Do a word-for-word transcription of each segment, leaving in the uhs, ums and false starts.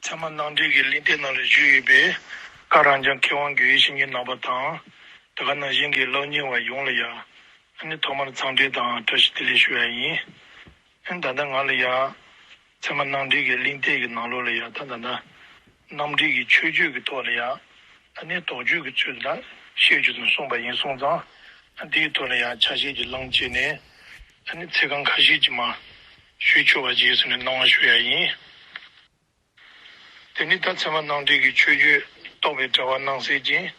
ཚད་མ་རྣམ་འགྲེལ་གྱི་གླེང་སྟེགས་ནང་ལ་བཞུགས་ཡོད་པའི་བཀའ་དྲང་རྐྱང་མཁས་དབང་དགེ་བའི་བཤེས་གཉེན་རྣམ་པ་དང་། དེ་ག་ནང་བཞིན་གྱི་སློབ་གཉེར་བ་ཡོངས་ལ་ཡང་ཨ་ནི་ཐོག་མར་འཚམས་འདྲི་དང་བཀྲ་ཤིས་བདེ་ལེགས་ཞུ་ཡ་ཡིན། ཨ་ནི་ད་ལྟ་ང་ལ་ཡང་ཚད་མ་རྣམ་འགྲེལ་གྱི་གླེང་སྟེགས་ཀྱི་ནང་ལོགས་ལ་ཡང་ད་ད་ལྟ་རྣམ་འགྲེལ་གྱི་མཆོད་བརྗོད་ཀྱི་ཐོག་ལ་ཡང་ཨ་ནི་དོགས་གཅོད་ཀྱི་ཚུལ་དང་བཤད་རྒྱུ་དང་གསུངས་པ་ཡིན་སོང་ཙང་། ཨ་དེའི་ཐོག་ལ་ཡང་ཆ་ཤས་ཀྱི་ལམ་བྱས་ནས་ཨ་ནི་ཚིག་རྐང་ཁ་ཤས་ཀྱི་མ་ཞུས་ཆོག་པ་བྱས་ཟེར་ནས་གནང་བ་ཞུ་ཡ་ཡིན། དེ་ནི་ད་ཚད་མ་རྣམ་འགྲེལ་གྱི་མཆོད་བརྗོད་རྟོགས་པའི་བྲལ་བ་སྣང་གསལ་ཅན།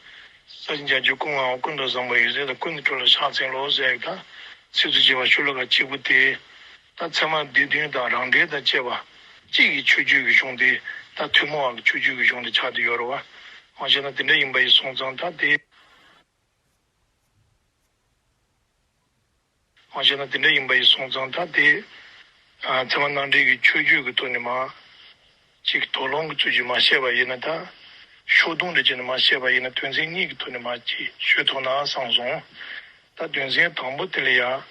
ས་སྐྱ་རྒྱལ་པོ་སྐུ་ལྔ་པ་ཀུན་ཏུ་བཟང་པོ་ཡི་ཟེར་དང་། ཀུན་ཏུ་སྤྲུལ་ལ་ཕྱག་འཚལ་ལོ་ཟེར་ཡག་དང་། ཚིགས་སུ་བཅད་པ་ཤོ་ལོ་ཀ་གཅིག་པུ་དེ། ད་ཚད་མ་སྡེ་བདུན་དང་རང་འགྲེལ་དང་བཅས་པ་གཅིག་གི་མཆོད་བརྗོད་ཀྱི་གཞུང་དེ། ད་ཐུན་མོང་བ་གི་མཆོད་བརྗོད་ཀྱི་གཞུང་དེ་ཆགས་བསྡད་ཡོད་རེད་བ། འོ་བྱས་ན་དེ་འདྲ་ཡིན་པ་ཡིན་སོང་ཙང་ད་དེ། འོ་བྱས་ན་དེ་འདྲ་ཡིན་པ་ཡིན་སོང་ཙང་ད་དེ། ཨ་ཚད་མ་རྣམ་འགྲེལ་གྱི་མཆོད་བརྗོད་ཀྱི་ཐོག་ནས་མ། གཅིག་དོགས་སློང་གི་ཚུལ་གྱིས་མ་བཤད་པ་ཡིན་ན་ད། ཕྱོགས་བསྡོམས་འདྲ་བྱས་ནས་མ་བཤད་པ་ཡིན་ན་དོན་ཚན་གཉིས་ཀྱི་ཐོག་ནས་མ་གཅིག་ཞུ་ཐུབ་ན་བསམ་སོང་། ད་དོན་ཚན་དང་པོ་དེ་ལ་ཡང་།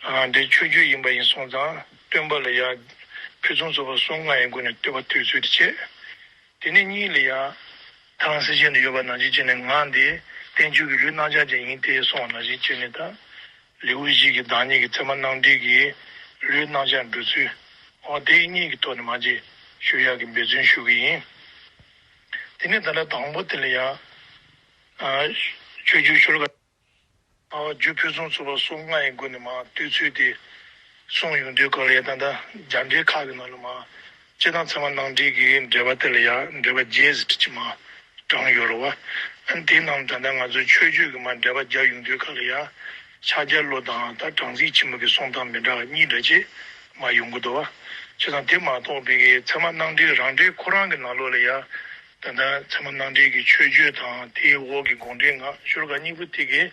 ཨ་འདི་མཆོད་བརྗོད་ཡིན་པ་ཡིན་སོང་ཙང་སྟོན་པ་ལ་ཡང་ཕུན་སུམ་ཚོགས་པ་གསུམ་མངའ་བའི་སྒོ་ནས་བསྟོད་པ་བསྟོད་ཚུལ་དེ་བྱས། དེ་ནས་གཉིས་ལ་ཡང་། ཐར་ལམ་གསལ་བྱེད་ནང་ཡོད་པ་ནང་བཞིན་བྱས་ནས་ངག་འདི་བསྟན་བཅོས་ཀྱི་ལུས་རྣམ་གཞག་ཅན་ཡིན་ཏེ་གསུངས་པ་ནང་བཞིན་བྱས་ནས་ད། ལེའུ་བཞི་གི་བདག་ཉིད་ཀྱི་ཚད་མ་རྣམ་འགྲེལ་གྱི་ལུས་རྣམ་གཞག་འགྲོ་ཚུལ། འོ་དེ་གཉིས་ཀྱི་ཐོག་ནས་མ་ཅིག་ཞུ་ཡག་གི་འབད་བརྩོན་ཞུ་གི་ཡིན། དེ་ནས་ད་ལྟ་དང་པོ་དེ་ལ་ཡང་། ཨ་མཆོད་བརྗོད་ཤོ་ལོ་ཀ་ཨ་རྒྱུ་ཕུན་སུམ་ཚོགས་པ་གསུམ་མངའ་བའི་སྒོ་ནས་མ་བསྟོད་ཚུལ་དེ་གསུངས་ཡོང་དུས་སྐབས་ལ་ཡང་ད་ལྟ་རྒྱ་འགྲེལ་ཁག་གི་ནང་ལ་མ། སྤྱིར་བཏང་ཚད་མ་རྣམ་འགྲེལ་གྱི་འགྲེལ་པ་དེ་ལ་ཡང་འགྲེལ་པ་བརྒྱད་ཟེར་གྱི་མ་དྲངས་ཡོད་རེད་བ། ཨ་ནི་དེའི་ནང་ད་ལྟ་ང་ཚོ་མཆོད་བརྗོད་ཀྱི་མ་འགྲེལ་པ་རྒྱག་ཡོང་དུས་སྐབས་ལ་ཡང་ཤཱཀྱ་བློ་དང་ད་སྦྲང་རྩི་ཆེན་མོ་གི་གསུང་སྟངས་མི་འདྲ་བ་གཉིས་འདྲ་ཅིག་མ་ཡོང་གི་འདུག་བ། བྱས་ཙང་དེ་མ་གཏོགས་པའི་གི་ཚད་མ་རྣམ་འགྲེལ་རང་འགྲེལ་ཁོ་རང་གི་ནང་ལོགས་ལ་ཡང་། ད་ལྟ་ཚད་མ་རྣམ་འགྲེལ་གྱི་མཆོད་བརྗོད་དང་དེའི་འོག་གི་དགོངས་འགྲེལ་ལྔ་ཤོ་ལོ་ཀ་གཉིས་པོ་དེ་གའི་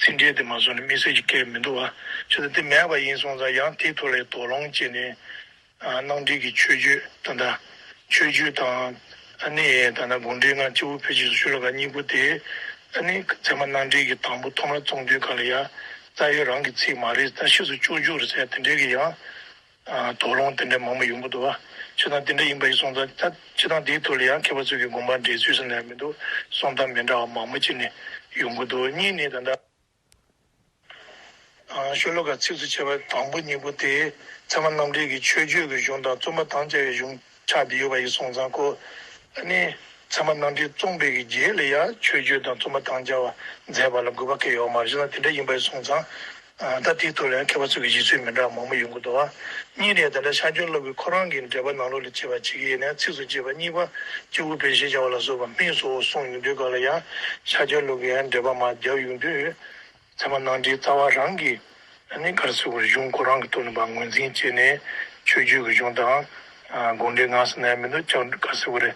ཚིག་འགྲེལ་དེ་མ་སོང་ནས་དམིགས་བསལ་གྱི་སྐད་མི་འདུག་བ། བྱས་ཙང་དེ་མེད་པ་ཡིན་སོང་ཙང་ཡང་དེའི་ཐོག་ལ་དོགས་སློང་བྱས་ནས། ཨ་རྣམ་འགྲེལ་གྱི་མཆོད་བརྗོད་ད་ལྟ་མཆོད་བརྗོད་དང་། ཨ་ནི་ད་ལྟ་དགོངས་འགྲེལ་ལྔ་སྤྱི་བོར་ཕྱག་འཚལ་ཤོ་ལོ་ཀ་གཉིས་པོ་དེ། ཨ་ནི་ཚད་མ་རྣམ་འགྲེལ་གྱི་དང་པོ་ཐོག་མར་རྩོམ་དུས་སྐབས་ལ་ཡང་རྩ་བའི་རང་གི་ཚིག་མ་རེད། ད་ཕྱིས་སུ་སྐྱོར་བརྗོད་རེད་ཟེར་དེ་འདྲའི་གི་ཡང་། ཨ་དོགས་སློང་དེ་འདྲ་མང་པོ་ཡོང་གི་འདུག་བ། བྱས་ཙང་དེ་འདྲ་ཡིན་པ་ཡིན་སོང་ཙང་ད་སྤྱིར་བཏང་དེའི་ཐོག་ལ་ཡང་མཁས་པ་ཚོ་གི་དགོངས་པ་འགྲེལ་ཚུལ་ཟེར་ནས་མི་འདུག་གསུང་སྟངས་མི་འདྲ་བ་མང་པོ་ཅིག་ནས་ཡོང་གི་འདུག་གཉིས་ནས་ད་ལྟ་ཨ་ཤོ་ལོ་ཀ་ཚིགས་སུ་བཅད་པ་དང་པོ་གཉིས་པོ་དེ་ཚད་མ་རྣམ་འགྲེལ་གྱི་མཆོད་བརྗོད་ཀྱི་གཞུང་དང་རྩོམ་པ་དང་བཅས་པའི་གཞུང་ཆགས་བསྡད་ཡོད་པ་ཡིན་སོང་ཙང་ཁོ། ཨ་ནི་ཚད་མ་རྣམ་འགྲེལ་རྩོམ་པའི་གི་རྗེས་ལ་ཡང་མཆོད་བརྗོད་དང་རྩོམ་པ་དང་བཅས་པ་མཛད་པ་ལ་དགོས་པ་གང་ཡང་ཡོད་མ་རེད། བྱས་ཙང་དེ་འདྲ་ཡིན་པ་ཡིན་སོང་ཙང་། ཨ་ད་དེའི་ཐོག་ལ་ཡང་མཁས་པ་ཚོ་གི་བཞེད་ཚུལ་མི་འདྲ་བ་མང་པོ་ཡོང་གི་འདུག་བ། གཉིས་ནས་ད་ལྟ་ཤཱཀྱ་བློ་གིས་ཁོ་རང་གི་འགྲེལ་པ་ནང་ལོགས་ལ་བྱས་པ་བྱེད་ཀྱི་ཡིན་ན་ཚིགས་སུ་བཅད་པ་གཉིས་པ་སྤྱི་བོར་བེར་ཞེས་བྱ་བ་ལ་སོགས་པ་སྨོས་སོ་གསུངས་ཡོང་དུས་སྐབས་ལ་ཡང་ཤཱཀྱ་བློ་གིས་ཡང་འགྲེལ་པ་མར་རྒྱབ་ཡོང་དུས། ཚད་མ་རྣམ་འགྲེལ་རྩ་བ་རང་གི་ཨ་ནི་ག་རེ་ཟེར་དགོས་རེད། གཞུང་ཁོ་རང་གི་ཐོག་ནས་མར་ངོས་འཛིན་བྱས་ནས་མཆོད་བརྗོད་ཀྱི་གཞུང་དང་། ཨ་དགོངས་འགྲེལ་ལྔ་ཟེར་ན་ཡང་མི་འདུག་ཀྱང་ག་རེ་ཟེར་དགོས་རེད།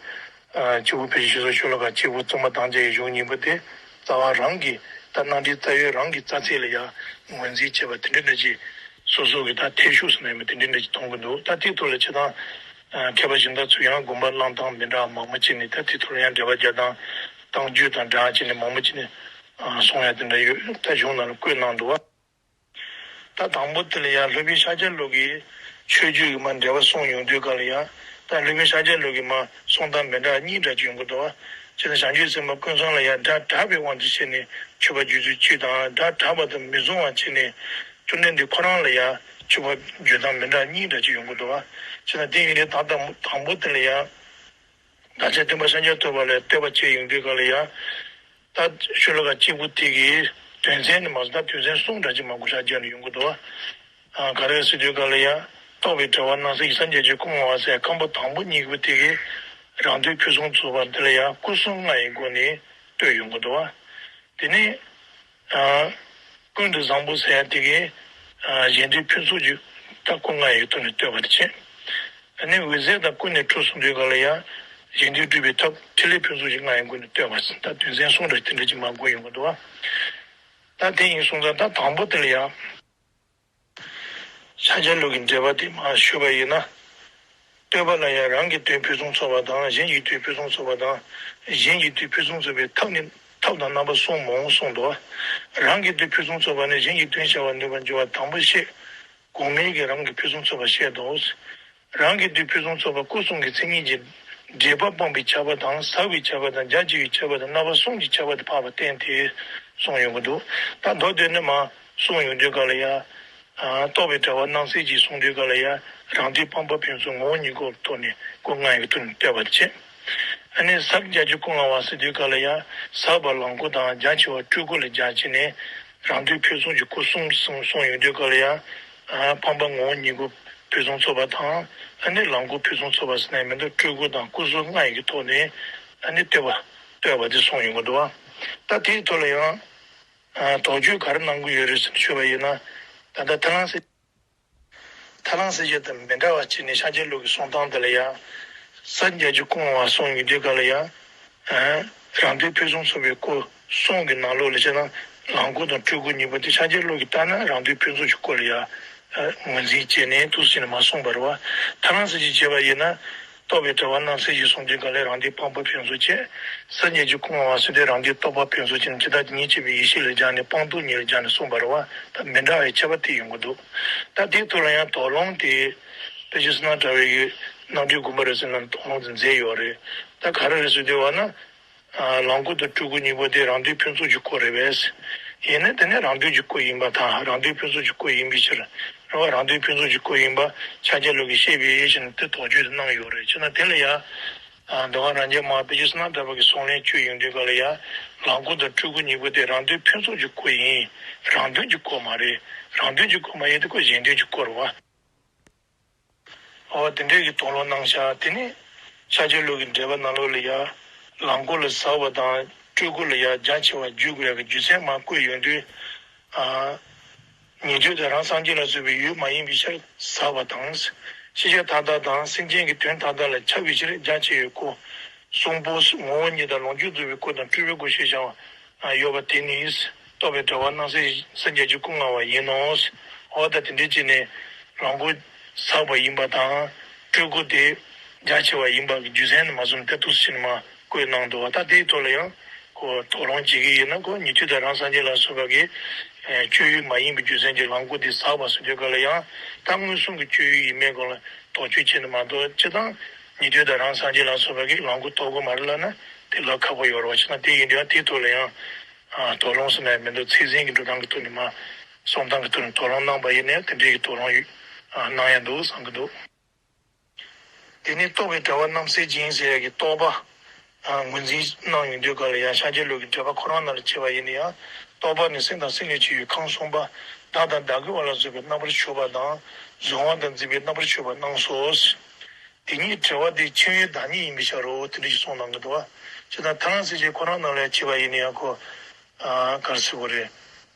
ཨ་སྤྱི་བོར་བེར་ཞེས་བྱ་བ་ལ་སོགས་པ་ཤོ་ལོ་ཀ་གཅིག་པོ་རྩོམ་པ་དང་བཅས་པའི་གཞུང་གཉིས་པོ་དེ་རྩ་བ་རང་གི་ད་རྣམ་འགྲེལ་རྩ་བའི་རང་གི་རྩ་ཚིག་ལ་ཡང་ངོས་འཛིན་བྱས་པ་དེ་འདྲ་འདྲ་ཅིག་སོ་སོ་གི་ད་ཐེ་ཤུགས་ཟེར་ན་ཡང་མི་དེ་འདྲ་འདྲ་ཅིག་མཐོང་གི་འདུག་ད་དེའི་ཐོག་ལ་སྤྱིར་བཏང་ཨ་མཁས་པ་གཞན་དག་ཚོས་ཡང་དགོངས་པ་བླང་སྟངས་མི་འདྲ་བ་མང་པོ་བྱས་ནས་ད་དེའི་ཐོག་ལ་ཡང་འགྲེལ་པ་རྒྱག་སྟངས་གཏམ་རྒྱུད་དང་སྦྲགས་བྱས་ནས་མང་པོ་བྱས་ནས་ཨ་གསུང་ཡ་དེ་འདྲ་ཡོད། ད་གཞུང་ནང་ལ་བཀོད་གནང་འདུག་བ། ད་དང་པོ་དེ་ལ་ཡང་སློབ་དཔོན་ཤཱཀྱ་བློ་གིས་མཆོད་བརྗོད་ཀྱི་མར་འགྲེལ་པ་གསུངས་ཡོང་དུས་སྐབས་ལ་ཡང་ད་སློབ་དཔོན་ཤཱཀྱ་བློ་གི་མར་གསུང་སྟངས་མི་འདྲ་གཉིས་འདྲ་ཅིག་ཡོང་གི་འདུག་བ། སྤྱིར་ན་བྱང་ཆུབ་སེམས་དཔའ་ཀུན་བཟང་ལ་ཡང་སྒྲ་གྲགས་པའི་དབང་དུ་བྱས་ནས་མཆོད་པ་བརྗོད་ཚུལ་གཅིག་དང་། སྒྲ་གྲགས་པ་དང་མི་མཚུངས་པ་བྱས་ནས་བཅོམ་ལྡན་འདས་ཁོ་རང་ལ་ཡང་མཆོད་པ་བརྗོད་སྟངས་མི་འདྲ་གཉིས་འདྲ་ཅིག་ཡོང་གི་འདུག་བ། སྤྱིར་ན་དེ་ཡིན་དུས་ད་ལྟ་དང་པོ་དེ་ལ་ཡང་། བདག་ཅག་སྟོན་པ་ཤཱཀྱ་ཐུབ་པ་ལ་བསྟོད་པ་བྱེད་ཡོང་དུས་སྐབས་ལ་ཡང་། ད་ཤོ་ལོ་ཀ་གཅིག་པུ་དེ་གི་དོན་ཚན་ནི་མ་གཏོགས་ད་དོན་ཚན་གསུམ་འདྲ་ཅིག་མར་བགོ་བཤའ་བརྒྱབ་ནས་ཡོང་གི་འདུག་བ། ཨ་ག་རེ་ཟེར་དུས་སྐབས་ལ་ཡང་རྟོགས་པའི་བྲལ་བ་སྣང་གསལ་གྱི་སངས་རྒྱས་ཀྱི་སྐུ་ལྔ་པ་ཟེར་ཁང་པ་དང་པོ་གཉིས་པོ་དེ་གི་རང་དོན་ཕུན་སུམ་ཚོགས་པ་འདི་ལ་ཡང་སྐུ་གསུམ་མངའ་བའི་སྒོ་ནས་བསྟོད་ཡོང་གི་འདུག་བ། དེ་ནས། ཨ་ཀུན་ཏུ་བཟང་པོ་ཟེར་ཡ་དེ་གའི་ཨ་གཞན་དོན་ཕུན་སུམ་ཚོགས་ཀྱི་ད་སྐུ་ལྔ་ཡི་ཐོག་ནས་བསྟོད་པ་དེ་བྱས། ཨ་ནི་འོད་ཟེར་དང་ཀུན་ནས་འཁྲུགས་གསུམ་དུས་སྐབས་ལ་ཡང་གཞན་དོན་སྒྲུབ་པའི་ཐབས་ཕྲིན་ལས་ཕུན་སུམ་ཚོགས་ཀྱི་ལྔ་ཡི་སྒོ་ནས་བསྟོད་པ་ཟེར། ད་དོན་ཚན་གསུམ་འདྲ་དེ་འདྲ་ཅིག་མར་བགོས་ཡོང་གི་འདུག་བ། ད་དེ་ཡིན་སོང་ཙང་ད་དང་པོ་དེ་ལ་ཡང་། ཤཱཀྱ་བློ་གི་འགྲེལ་པ་དེ་མར་ཞུས་པ་ཡིན་ན། བསྟོད་པ་ལ་ཡང་རང་གི་དོན་ཕུན་སུམ་ཚོགས་པ་དང་། གཞན་གྱི་དོན་ཕུན་སུམ་ཚོགས་པ་དང་། གཞན་གྱི་དོན་ཕུན་སུམ་ཚོགས་པའི་ཐབས་ནི་ཐབས་དང་རྣམ་པ་གསུམ་མོ་གསུངས་འདུག་རང་གི་དོན་ཕུན་སུམ་ཚོགས་པ་ནི་གཞན་གྱི་དོན་བྱ་བར་ནུས་པར་འགྱུར་བ་དང་པོ་བཤད། གོང་མའི་གི་རང་གི་ཕུན་སུམ་ཚོགས་པ་བཤད་དོ། རང་གི་དོན་ཕུན་སུམ་ཚོགས་པ་སྐུ་གསུམ་གྱི་མཚན་ཉིད་ཀྱི་ འགྲེལ་པ་སྤངས་པའི་ཁྱབ་པ་དང་ཟབ་པའི་ཁྱབ་པ་དང་རྒྱ་ཆེ་བའི་ཁྱབ་པ་དང་རྣམ་པ་གསུམ་གྱི་ཁྱབ་པ་དེ་འཕགས་པ་བསྟན་ཏེ་གསུངས་ཡོང་གི་འདུག་ད་མདོ་དེ་ནི་མ་གསུངས་ཡོང་དུས་ག་ལ་ཡ། ཨ། རྟོགས་པའི་གྲགས་པ་རྣམ་གསལ་གྱིས་གསུངས་དུས་ག་ལ་ཡ། རང་དོན་འཕགས་པ་ཕན་ཚུན་ངོ་བོ་ཉིད་སྐོར་ཐོག་ནས་སྐུ་ལྔ་ཡི་ཐོག་ནས་བསྟོད་པར་བྱེད། ཨ་ནི་ཟབ་རྒྱ་ཆེ་སྐུ་ལྔ་པ་ཟེར་དུས་ག་ལ་ཡ། ཟབ་པ་ལམ་སྐོར་དང་རྒྱ་ཆེ་བ་སྤྲུལ་སྐུ་ལ་སྦྱར་བྱས་ནས་རང་དོན་ཕུན་སུམ་གྱི་སྐུ་གསུམ་གསུངས་ཡོང་དུས་ག་ལ་ཡ། ཨ། འཕགས་པ་ངོ་བོ་ཉིད་སྐོར་ཕུན་སུམ་ཚོགས་པ་དང་། ཨ་ནི་ལམ་སྐོར་ཕུན་སུམ་ཚོགས་པ་ཟེར་ནས་མི་འདུག་སྤྲུལ་སྐུ་དང་སྐུ་གསུམ་ལྔ་ཡི་གི་ཐོག་ནས་ཨ་ནི་བསྟོད་པ་བསྟོད་པ་དེ་གསུངས་ཡོང་གི་འདུག་བ། ད་དེའི་ཐོག་ལ་ཡང་། ཨ། དོགས་གཅོད་ག་རེ་གནང་གི་ཡོད་རེད་ཟེར་ནས་ཞུས་པ་ཡིན་ན། ད་ལྟ་ཐར་ལམ་ས་ཐར་ལམ་ས་བཅད་དང་མི་འདྲ་བ་བྱས་ནས་ཤཱཀྱའི་ལུགས་ཀྱི་གསུང་སྟངས་དེ་ལ་ཡང་། ཟབ་རྒྱ་ཆེ་སྐུ་ལྔ་པ་གསུངས་ཡོང་དུས་ག་ལ་ཡང་། ཨ། རང་དོན་ཕུན་སུམ་ཚོགས་པའི་སྐུ་གསུམ་གྱི་ནང་ལོགས་ལ་བྱས་ན་ལམ་སྐོར་དང་སྤྲུལ་སྐུ་གཉིས་པོ་དེ་ཤཱཀྱའི་ལུགས་ཀྱི་ལྟར་ན་རང་དོན་ཕུན་སུམ་གྱི་སྐུ་ལ་ཡང་། ཨ། ངོས་འཛིན་བྱས་ནས་འདུག་ཟེར་ནས་མར་གསུངས་པ་རེད་བ། ཐར་ལམ་ས་བཅད་བྱས་པ་ཡིན་ན། རྟོགས་པའི་གྲགས་པ་རྣམ་གསལ་གྱིས་གསུངས་དུས་ག་ལ་རང་དོན་འཕགས་པ་ཕན་ཚུན་བྱེད། ཟབ་རྒྱ་ཆེ་སྐུ་ལྔ་པ་ཟེར་དུས་རང་དོན་རྟོགས་པ་ཕན་ཚུན་བྱེད་ནས་ཇི་ལྟ་ཇི་སྙེད་ཕྱེ་བའི་ཡེ་ཤེས་ལ་སྦྱར་ནས་སྤངས་རྟོགས་གཉིས་ལ་སྦྱར་ནས་གསུངས་པ་རེད་བ། ད་མི་འདྲ་བའི་ཁྱད་པར་དེ་ཡོང་གི་འདུག་ད་དེའི་ཐོག་ལ་ཡང་དོགས་སློང་དེ་དཔེ་ཆ་བསོད་ནམས་གྲགས་པའི་གི་རྣམ་འགྲེལ་དགོངས་པ་རེད་ཟེར་ན་དོགས་སློང་དེ་མཛད་ཡོད་རེད། ད་ག་རེ་རེད་ཟེར་དུས་བ་ན། ཨ། ལམ་སྐོར་དང་སྤྲུལ་སྐུ་གཉིས་པོ་དེ་རང་དོན་ཕུན་སུམ་གྱི་སྐུ་རེད་པས། ཡིན་ན་དེ་ནི་རང་དོན་གྱི་སྐུ་ཡིན་པ་དང་རང་དོན་ཕུན་སུམ་གྱི་སྐུ་ཡིན་པའི་ཕྱིར། རེད་བ། རང་དོན་ཕུན་སུམ་གྱི་སྐུ་ཡིན་པ་ཤཱཀྱ་ལུགས་ཀྱིས་བཤད་པའི་ཕྱིར་ན་དེ་དོགས་གཅོད་དུ་གནང་ཡོད་རེད། བྱས་ན་དེ་ལ་ཡང་། ཨ། མདོ་སྔགས་རབ་འབྱམས་མ་དཔེ་ཆ་བསོད་ནམས་གྲགས་པ་གི་གསུང་ལན་བཅོས་ཡོང་དུས་ག་ལ་ཡང་། ལམ་སྐོར་དང་སྤྲུལ་སྐུ་གཉིས་པོ་དེ་རང་དོན་ཕུན་སུམ་གྱི་སྐུ་ཡིན། རང་དོན་གྱི་སྐུ་མ་རེད། རང་དོན་གྱི་སྐུ་མ་ཡིན་ཏེ་ཁོ་གཞན་དོན་གྱི་སྐུ་རེད་བ། འོ། དེ་འདྲའི་གི་དོགས་སློང་གནང་ཤག་དེ་ནི་ཤཱཀྱ་ལུགས་ཀྱི་འགྲེལ་པ་ནང་ལོགས་ལ་ཡ། ལམ་སྐོར་ལ་ཟབ་པ་དང་སྤྲུལ་སྐུ་ལ་ཡ་རྒྱ་ཆེ་བ་བརྗོད་དགོས་ཡ་གི་རྒྱུ་མཚན་མར་བཀོད་ཡོང་དུས། ཨ། ཉན་ཐོས་དང་རང་སངས་རྒྱས་ལ་སོགས་པའི་ཡུལ་མ་ཡིན་པའི་ཕྱིར་ཟབ་པ་དང་། ཤེས་བྱ་མཐའ་དག་དང་སེམས་ཅན་གྱི་དོན་མཐའ་དག་ལ་ཁྱབ་པའི་ཕྱིར་རྒྱ་ཆེ་བའི་སྐུ། གསུང་སྤོབས་ངོ་བོ་ཉིད་དང་ལོངས་སྤྱོད་རྫོགས་པའི་སྐུ་དང་སྤྲུལ་པའི་སྐུ་ཞེས་བྱ་བ། ཡོད་པ་དེ་ནི་རྟོགས་པའི་གྲགས་པ་རྣམ་གསལ་ཟབ་རྒྱ་ཆེ་སྐུ་ལྔ་པ་ཡིན་ནོ། འོ། ད་དེ་འདྲའི་བྱས་ནས་ལམ་སྐོར་ཟབ་པ་ཡིན་པ་དང་སྤྲུལ་སྐུ་དེ་རྒྱ་ཆེ་བ་ཡིན་པ་གི་རྒྱུ་མཚན་ནི་མ་གསུངས་ཏེ་འདུག་སེ་བྱས་ནས་མར་བཀོད་གནང་འདུག་བ། ད་དེའི་ཐོག་ལ་ཡང་ཁོ་དོགས་སློང་བྱེད་ཀྱི་ཡིན་ན་ཁོ་ཉན་ཐོས་དང་རང་སངས་རྒྱས་ལ་སོགས་པ་གི་སྤྱོད་ཡུལ་མ་ཡིན་པའི་རྒྱུ་མཚན་གྱིས་ལམ་སྐོར་དེ་ཟབ་པ་ཟེར་དུས་ག་ལ་ཡང་ད་མངོན་སུམ་གྱི་སྤྱོད་ཡུལ་ཡིན་མིན་སྐོར་ལ་དོགས་གཅོད་བྱས་ནས་མ་གཏོགས། སྤྱིར་བཏང་ཉན་ཐོས་དང་རང་སངས་རྒྱས་ལ་སོགས་པ་གིས་ལམ་སྐོར་ཐོབ་ཀྱི་མ་རེད་ལབ་ན་དེ་ལབ་ཁག་པོ་ཡོད་རེད་བ། བྱས་ན་དེ་ཡིན་དུས་ཡང་དེའི་ཐོག་ལ་ཡང་། ཨ། དོགས་སློང་ཟེར་ན་མི་འདུག་ཚིག་ཟིན་གྱི་འགྲོ་སྟངས་ཀྱི་ཐོག་ནས་མར་གསུང་སྟངས་ཀྱི་ཐོག་ནས་དོགས་སློང་གནང་པ་ཡིན་ན་ཡང་དེ་འདྲའི་གི་དོགས་སློང་ཡོད། ཨ། གནང་ཡ་འདུག་བསམ་གྱི་འདུག་དེ་ནས་རྟོགས་པའི་གྲགས་པ་རྣམ་གསལ་ཅན་ཟེར་ཡ་གི་རྟོགས་པ། ཨ། ངོས་འཛིན་གནང་ཡོང་དུས་ག་ལ་ཡང་ཤཱཀྱའི་ལུགས་ཀྱི་འགྲེལ་པ་ཁོ་རང་ནང་ལ་བྱས་པ་ཡིན་ན་ཡང་། རྟོགས་པ་ནི་སེམས་དང་སེམས་ལས་སྐྱེས་པའི་ཁམས་གསུམ་པ། བདག་དང་བདག་གི་བ་ལ་སོགས་པའི་རྣམ་པར་གྱུར་པ་དང་གཟུང་བ་དང་འཛིན་པའི་རྣམ་པར་གྱུར་པ་རྣམས་སོ། དེ་ཉིད་དྲི་བ་དེ་མཁྱེན་ཡུལ་བདག་ཉིད་ཡིན་པའི་ཕྱིར་རོ། དེ་འདྲ་ཞིག་གསུངས་གནང་གི་འདུག་བ། ཇི་ལྟར་ཐར་ལམ་སེམས་བསྐྱེད་ཁོ་རང་ནང་ལ་བྱས་པ་ཡིན་ན་ཡང་ཁོ། ཨ། ག་རེ་ཟེར་དགོས་རེད།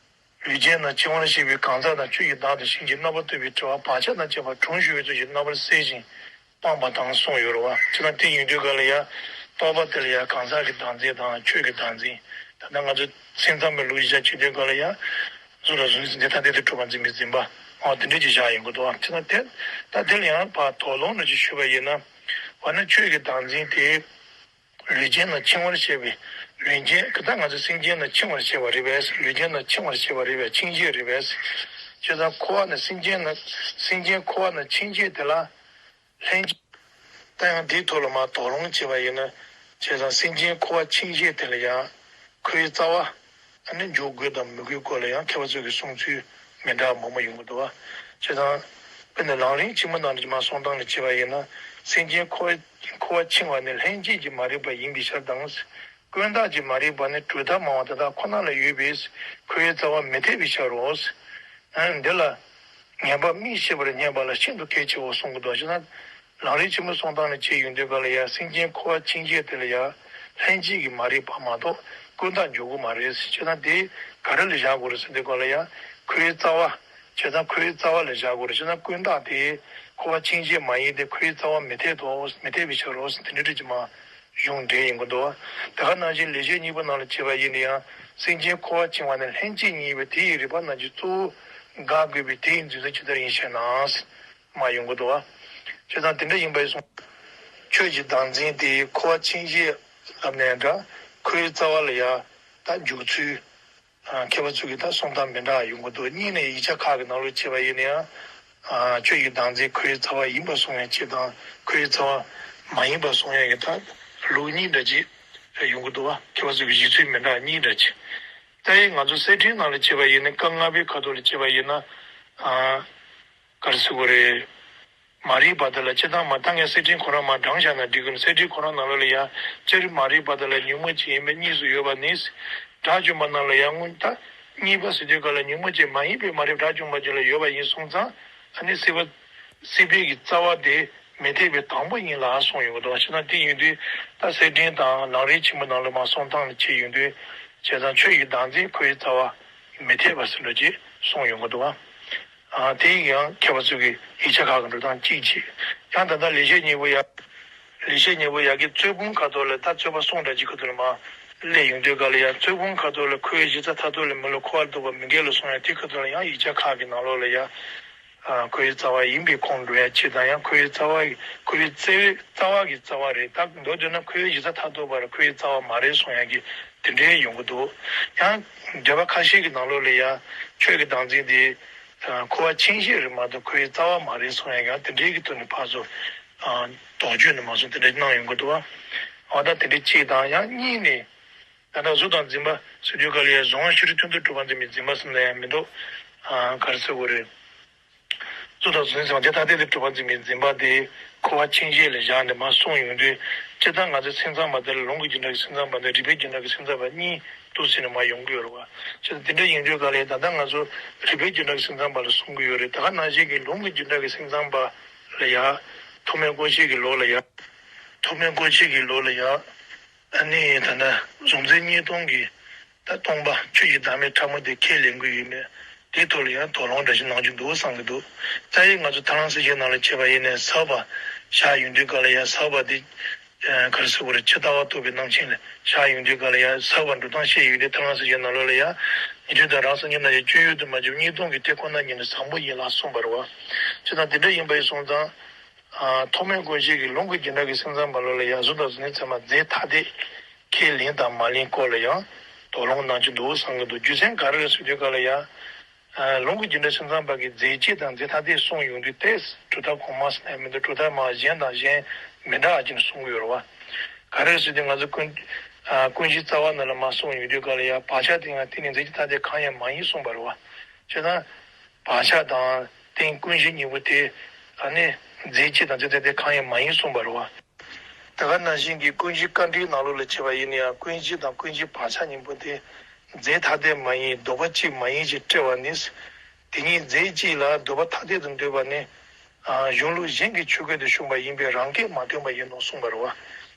ལུས་ཅན་རྣམས་འཆིང་བར་བྱེད་པའི་གང་ཟག་དང་ཆོས་ཀྱི་བདག་དང་གཞན་གྱི་རྣམ་པར་གཏོད་པའི་དྲི་བ་བག་ཆགས་དང་བཅས་པ་གྲོང་ཞུ་བའི་ཚུལ་གྱིས་རྣམ་པར་གསལ་ཞིང་སྤངས་པ་དང་གསུངས་ཡོད་རེད་བ། ཇི་ལྟར་དེ་ཡིན་དུས་ག་ལ་ཡང་རྟོགས་པ་དེ་ལ་ཡང་གང་ཟག་གི་བདག་འཛིན་དང་ཆོས་ཀྱི་བདག་འཛིན། ད་ལྟ་ང་ཚོ་སེམས་ཙམ་པའི་ལུགས་ཀྱི་ཆ་བྱེད་དུས་ག་ལ་ཡང་། གཟུགས་ལ་གཟུགས་འཛིན་ཐ་དད་དུ་གྲུབ་པ་འཛིན་པའི་འཛིན་པ། འོ། དེ་འདྲ་ཅིག་བཞག་ཡོང་གི་འདུག་བ། ཇི་ལྟར་དེ། ད་དེ་ལ་ཡང་ཕར་དོགས་སློང་འདྲ་ཅིག་ཞུས་པ་ཡིན་ན། འོ་ན་ཆོས་ཀྱི་བདག་འཛིན་དེ། ལུས་ཅན་རྣམས་འཆིང་བར་བྱེད་པའི། ལུས་ཅན་གྱི་ད་ང་ཚོ་སེམས་ཅན་རྣམས་འཆིང་བར་བྱེད་པ་རེད་པས། ལུས་ཅན་རྣམས་འཆིང་བར་བྱེད་པ་རེད་པས། འཆིང་བྱེད་རེད་པས། བྱས་ཙང་འཁོར་བ་ནི་སེམས་ཅན་རྣམས། སེམས་ཅན་འཁོར་བ་རྣམས་འཆིང་བྱེད་དེ་ལ། ལྷན་ཅིག་ད་ཡང་འདིའི་ཐོག་ལ་མར་དོགས་སློང་བྱས་པ་ཡིན་ན། བྱས་ཙང་སེམས་ཅན་འཁོར་བ་འཆིང་བྱེད་དེ་ལ་ཡང་། འཁོར་བའི་རྩ་བ། ཨ་ནི་འཇོག་དགོས་དང་མི་དགོས་སྐོར་ལ་ཡང་མཁས་པ་ཚོ་གི་གསུང་ཚུལ་མི་འདྲ་བ་མང་པོ་ཡོང་གི་འདུག་བ། བྱས་ཙང་། དཔེར་ན་ལམ་རིམ་ཆེན་མོ་ནང་ལ་མར་གསུང་སྟངས་ལ་བྱས་པ་ཡིན་ན། སེམས་ཅན་འཁོར་བ་འཁོར་བ་འཆིང་བ་ནི་ལྷན་སྐྱེས་ཀྱི་མ་རིག་པ་ཡིན་པའི་ཕྱིར་དང་། ཀུན་བརྟགས་ཀྱི་མ་རིག་པ་ནི་གྲུབ་མཐའ་སྨྲ་བ་དེ་དག་ཁོ་ན་ལ་ཡོད་པས་འཁོར་བའི་རྩ་བ་མི་འཐད་པའི་ཕྱིར་རོ། ཨ། འདི་ལ་ངེས་པ་དམིགས་ཤེས་པར་བསྙད་པ་ལ་ཤིན་ཏུ་གལ་ཆེའོ་གསུང་གི་འདུག་བྱས་ན། ལམ་རིམ་ཆེན་མོ་གསུང་སྟངས་ལ་བྱས་ཡོང་དུས་ག་ལ་ཡང་སེམས་ཅན་འཁོར་བ་འཆིང་བྱེད་དེ་ལ་ཡང་ལྷན་སྐྱེས་ཀྱི་མ་རིག་པ་མ་གཏོགས་ཀུན་བརྟགས་འཇོག་གི་མ་རེད། བྱས་ན་དེ་ག་རེ་ལ་བཞག་དགོས་རེད་ཟེར་དུས་ག་ལ་ཡང་འཁོར་བའི་རྩ་བ། བྱས་ཙང་འཁོར་བའི་རྩ་བ་ལ་བཞག་དགོས་རེད། བྱས་ན་ཀུན་བརྟགས་དེ་འཁོར་བ་འཆིང་བྱེད་མ་ཡིན་ཏེ་འཁོར་བའི་རྩ་བ་མི་འཐད་དོ། མི་འཐད་པའི་ཕྱིར་རོ་ཟེར་དེ་འདྲ་འདྲ་ཅིག་མར་གཞུང་འགྲེལ་ཡོང་གི་འདུག་དེ་ག་ནང་བཞིན་ལེགས་བཤད་སྙིང་པོ་ནང་ལ་བྱས་པ་ཡིན་ན་ཡང་སེམས་ཅན་འཁོར་བ་འཆིང་བ་ནི་ལྷན་སྐྱེས་ཉིད་ཡིན་པས་དེ་ཡི་རིགས་པ་རྣམས་ཀྱིས་གཙོ་བོར་དགག་དགོས་པས་དེ་ཡི་འཛིན་ཚུལ་ཇི་ལྟར་ཡིན་ཞེ་ན། མར་ཡོང་གི་འདུག་བ། བྱས་ཙང་དེ་འདྲ་ཡིན་པ་ཡིན་སོང་། ཆོས་ཀྱི་བདག་འཛིན་དེ་འཁོར་བ་འཆིང་བྱེད་ལབ་ནའི་འདྲ། འཁོར་བའི་རྩ་བ་ལ་ཡང་ད་འཇུག་ཚུལ། ཨ། མཁས་པ་ཚོ་གི་ད་གསུང་སྟངས་མི་འདྲ་བ་ཡོང་གི་འདུག་གཉིས་ནས་ཡིག་ཆ་ཁག་གི་ནང་ལོགས་བྱས་པ་ཡིན་ན་ཡང་། ཨ། ཆོས་ཀྱི་བདག་འཛིན་འཁོར་བའི་རྩ་བ་ཡིན་པར་གསུངས་པའི་ཕྱིར་དང་འཁོར་བའི་རྩ་བ་ མ་ཡིན་པ་གསུང་ཡག་གི་ད་ལུགས་གཉིས་འདྲ་ཅིག་ཡོང་གི་འདུག་བ། མཁས་པ་ཚོ་གི་བཞེད་ཚུལ་མི་འདྲ་གཉིས་འདྲ་ཅིག་ད་ཡིན་ང་ཚོ་གསེར་ཕྲེང་ནང་ལ་བྱས་པ་ཡིན་ན། བཀའ་ལྔ་པའི་ཁ་ཐོག་ལ་བྱས་པ་ཡིན་ན། ཨ། ག་རེ་ཟེར་དགོས་རེད། མ་རིག་པ་དེ་ལ་སྤྱིར་བཏང་མ་ད་ངས་གསེར་ཕྲེང་ཁོ་རང་མར་བགྲངས་བཞག་ན་འགྲིག་གི་རེད། གསེར་ཕྲེང་ཁོ་རང་ནང་ལོགས་ལ་ཡང་སྤྱིར་མ་རིག་པ་དེ་ལ་གཉུག་མ་གཅིག་ཡིན་པས་གཉིས་སུ་ཡོད་པ་ནི། དགྲ་བཅོམ་པ་རྣམས་ལ་ཡང་སྔོན་ད་གཉིས་པ་ཟེར་དུས་ག་ལ་གཉུག་མ་གཅིག་མ་ཡིན་པའི་མ་རིག་དགྲ་བཅོམ་པ་གཅིག་ལ་ཡོད་པ་ཡིན་སོང་ཙང་། ཨ་ནི་སྲིད་པ་སྲིད་པའི་གི་རྩ་བ་དེ་མི་འཐད་པའི་དང་པོ་ཡིན་ལ་གསུངས་ཡོང་གི་འདུག་བ། བྱས་ཙང་དེ་ཡིན་དུས་ད་གསེར་ཕྲེང་དང་ལམ་རིམ་ཆེན་མོ་ནང་ལ་མར་གསུང་སྟངས་ལ་བྱས་ཡོང་དུས། བྱས་ཙང་ཆོས་ཀྱི་བདག་འཛིན་ཁོ་བོའི་རྩ་བ་མི་འཐད་པ་ཟེར་འདྲ་ཅིག་གསུངས་ཡོང་གི་འདུག་བ། ཨ། དེ་ཡང་མཁས་པ་ཚོ་གི་ཡིག་ཆ་ཁག་གི་འགྲོ་སྟངས་གཅིག་བྱས། ཡང་ད་ལྟ་ལེགས་བཤད་སྙིང་པོ་ཡ། ལེགས་བཤད་སྙིང་པོ་ཡ་གི་རྩོད་སྤོང་ཁ་ཐོག་ལ་ད་རྩོད་པ་གསུམ་འདྲ་གཅིག་ཁ་ཐོག་ལ་མར་སླེབས་ཡོང་དུས་ག་ལ་ཡ། རྩོད་སྤོང་ཁ་ཐོག་ལ་འཁོར་བའི་གཞི་རྩ་མཐར་ཐུག་ལ་མི་སླུ་འཁོར་བར་འདུག་པ་མི་འགལ་ལ་གསུངས་ཡ་དེ་ཁ་ཐོག་ལ་ཡང་ཡིག་ཆ་ཁག་གི་ནང་ལོགས་ལ་ཡ། ཨ། འཁོར་བའི་རྩ་བ་ཡིན་པའི་ཁུངས་འགྲོ་ཡ་གཅིག་དང་ཡང་འཁོར་བའི་རྩ་བ་འཁོར་བའི་རྩ་བའི་རྩ་བ་གི་རྩ་བ་རེད། ད་མདོར་བསྡུས་ན་འཁོར་བའི་གཞི་རྩ་མཐར་ཐུག་པ་ལ་འཁོར་བའི་རྩ་བ་མ་རེད་གསུངས་ཡ་གི་དེ་འདྲའི་ཡོང་གི་འདུག་ཡང་འགྲེལ་པ་ཁ་ཤས་ཀྱི་ནང་ལོགས་ལ་ཡ་ཆོས་ཀྱི་བདག་འཛིན་དེ། ཨ། འཁོར་བ་འཆིང་བྱེད་རེད་མ་གཏོགས་འཁོར་བའི་རྩ་བ་མ་རེད་གསུང་ཡ་ཡང་དེ་འདྲའི་གི་ཐོག་ནས་ཕར་ཚུར། ཨ། དོགས་གཅོད་ནི་མ་གསུང་དེ་འདྲ་གནང་ཡོང་གི་འདུག་བ། འོ་ད་དེ་འདྲའི་གཅིག་དང་ཡང་གཉིས་ནས། ད་ལྟ་གཟུགས་དང་འཛིན་པ་ཟེར་དུས་ག་ལ་ཡ་གཟུང་བ་ཤེས་རིག་མཐུན་དུ་གྲུབ་པར་འཛིན་པའི་འཛིན་པ་ཟེར་ན་ཡང་མི་འདུག་ཨ། ག་རེ་ཟེར་དགོས་རེད། གཟུགས་དང་གཟུགས་ཅན་ཟེར་བ་དེ་ཐ་དད་དུ་གྲུབ་པར་འཛིན་པའི་འཛིན་པ་དེ་འཁོར་བ་འཆིང་བྱེད་ལ་བཞག་ནས་མར་གསུངས་ཡོང་དུས། སྤྱིར་བཏང་ང་ཚོའི་སེམས་ཙམ་པ་དེ་ལ་ལུང་གི་རྒྱུ་འབྲས་ཀྱི་སེམས་ཙམ་པ་དང་རིགས་པའི་རྒྱུ་འབྲས་ཀྱི་སེམས་ཙམ་པ་གཉིས་འདུག་ཟེར་ནས་མར་ཡོང་གི་ཡོད་རེད་བ། བྱས་ཙང་དེ་འདྲ་ཡིན་དུས་ག་ལ་ཡ་ད་ལྟ་ང་ཚོ་རིགས་པའི་རྒྱུ་འབྲས་ཀྱི་སེམས་ཙམ་པ་ལ་གསུང་གི་ཡོད་རེད། ད་ག་ནང་བཞིན་གྱི་ལུང་གི་རྒྱུ་འབྲས་ཀྱི་སེམས་ཙམ་པ་ལ་ཡ། ཐོགས་མེད་ཀུན་ཤེས་ཀྱི་ལུགས་ལ་ཡ། ཐོགས་མེད་ཀུན་ཤེས་ཀྱི་ལུགས་ལ་ཡ། ཨ་ནི་ད་ལྟ་གཟུང་འཛིན་གཉིས་སྟོང་གི་ད་སྟོང་པ་ཆོས་ཀྱི་བདག་མེད་ཕྲ་མོ་དེ་ཁས་ལེན་གྱི་ཡོད་མེད་དེའི་ཐོག་ལ་ཡང་དོགས་སློང་འདྲ་ཞིག་གནང་རྒྱུ་འདུག་བསམ་གྱི་འདུག་ད་ཡིན་ང་ཚོ་ཐར་ལམ་གསལ་བྱེད་ནང་ལ་བྱས་པ་ཡིན་ནའི་ཟབ་པ་བཞག་ཡོང་དུས་ག་ལ་ཡ་ཟབ་པ་དེ། ཨ། ག་རེ་ཟེར་དགོས་རེད། ཇི་ལྟ་བ་རྟོགས་པའི་རྣམ་མཁྱེན་ལ་བཞག་ཡོང་དུས་ག་ལ་ཡ་ཟབ་པ་འགྲོ་སྟངས་བཤད་ཡོང་དུས་ཐར་ལམ་གསལ་བྱེད་ནང་ལོགས་ལ་ཡ། ཉན་ཐོས་དང་རང་སངས་རྒྱས་རྣམས་ཀྱི་སྤྱོད་ཡུལ་དུ་མ་གྱུར་པ་གཉིས་སྟོང་གི་དེ་ཁོ་ན་ཉིད་ནི་བཟང་པོ་ཡིན་ལ་གསུངས་པ་རེད་བ། བྱས་ཙང་དེ་འདྲ་ཡིན་པ་ཡིན་སོང་ཙང་། ཨ། ཐོགས་མེད་ཀུན་ཤེས་ཀྱིས་ལུང་གི་རྒྱུ་འབྲས་ཀྱི་སེམས་ཙམ་པ་ལོ་ལ་ཡ་གཟུགས་དང་གཟུགས་ཅན་ཚད་མ་རྫས་ཐ་དད་ཁས་ལེན་དང་མ་ལེན་སྐོར་ལ་ཡང་དོགས་སློང་གནང་རྒྱུ་འདུག་བསམ་གྱི་འདུག་རྒྱུ་མཚན་ག་རེ་རེད་ཟེར་དུས་ག་ལ་ཡ། ཨ། ལུང་གི་རྒྱུ་འབྲས་སེམས་ཙམ་པ་གིས་རྫས་གཅིག་དང་རྫས་ཐ་དད་གསུངས་ཡོང་དུས་ཏེ། གྲུབ་མཐའ་གོང་མ་ཟེར་ན་མི་འདུག་གྲུབ་མཐའ་མ་གཞན་དང་གཞན་མི་འདྲ་བ་ཅིག་གསུང་གི་ཡོད་རེད་བ། ག་རེ་ཟེར་དུས་ང་ཚོ་ཀུན། ཨ། ཀུན་གཞི་རྩ་བ་ནང་ལ་མར་གསུངས་ཡོང་དུས་ག་ལ་ཡ་བག་ཆགས་དེ་ཡང་དེ་ནི་རྫས་ཀྱི་ཐ་དད་གང་ཡང་མ་ཡིན་གསུངས་པ་རེད་བ། བྱས་ཙང་། བག་ཆགས་དང་རྟེན་ཀུན་གཞི་གཉིས་པོ་དེ། ཨ་ནི། རྫས་གཅིག་དང་རྫས་ཐ་དད་གང་ཡང་མ་ཡིན་གསུངས་པ་རེད་བ། དེ་ག་ནང་བཞིན་གྱི་ཀུན་གཞི་དཀའ་འགྲེལ་ནང་ལོགས་ལ་བྱས་པ་ཡིན་ན་ཡང་ཀུན་གཞི་དང་ཀུན་གཞིའི་བག་ཆགས་གཉིས་པོ་དེ། རྫས་ཐ་དད་མ་ཡིན་ལྡོག་པ་གཅིག་མ་ཡིན་ཞེས་བཀྲལ་བ་ནི། དེ་ཉིད་རྫས་གཅིག་ལ་ལྡོག་པ་ཐ་དད་དུ་འདོད་པ་ནི། ཨ། གཞུང་ལུགས་གཞན་གྱི་ཆོས་སྐད་དུ་བྱུང་བ་ཡིན་པས་རང་སྐད་མ་ཐོན་པ་ཡིན་ནོ་གསུངས་པ་རེད་བ། བྱས་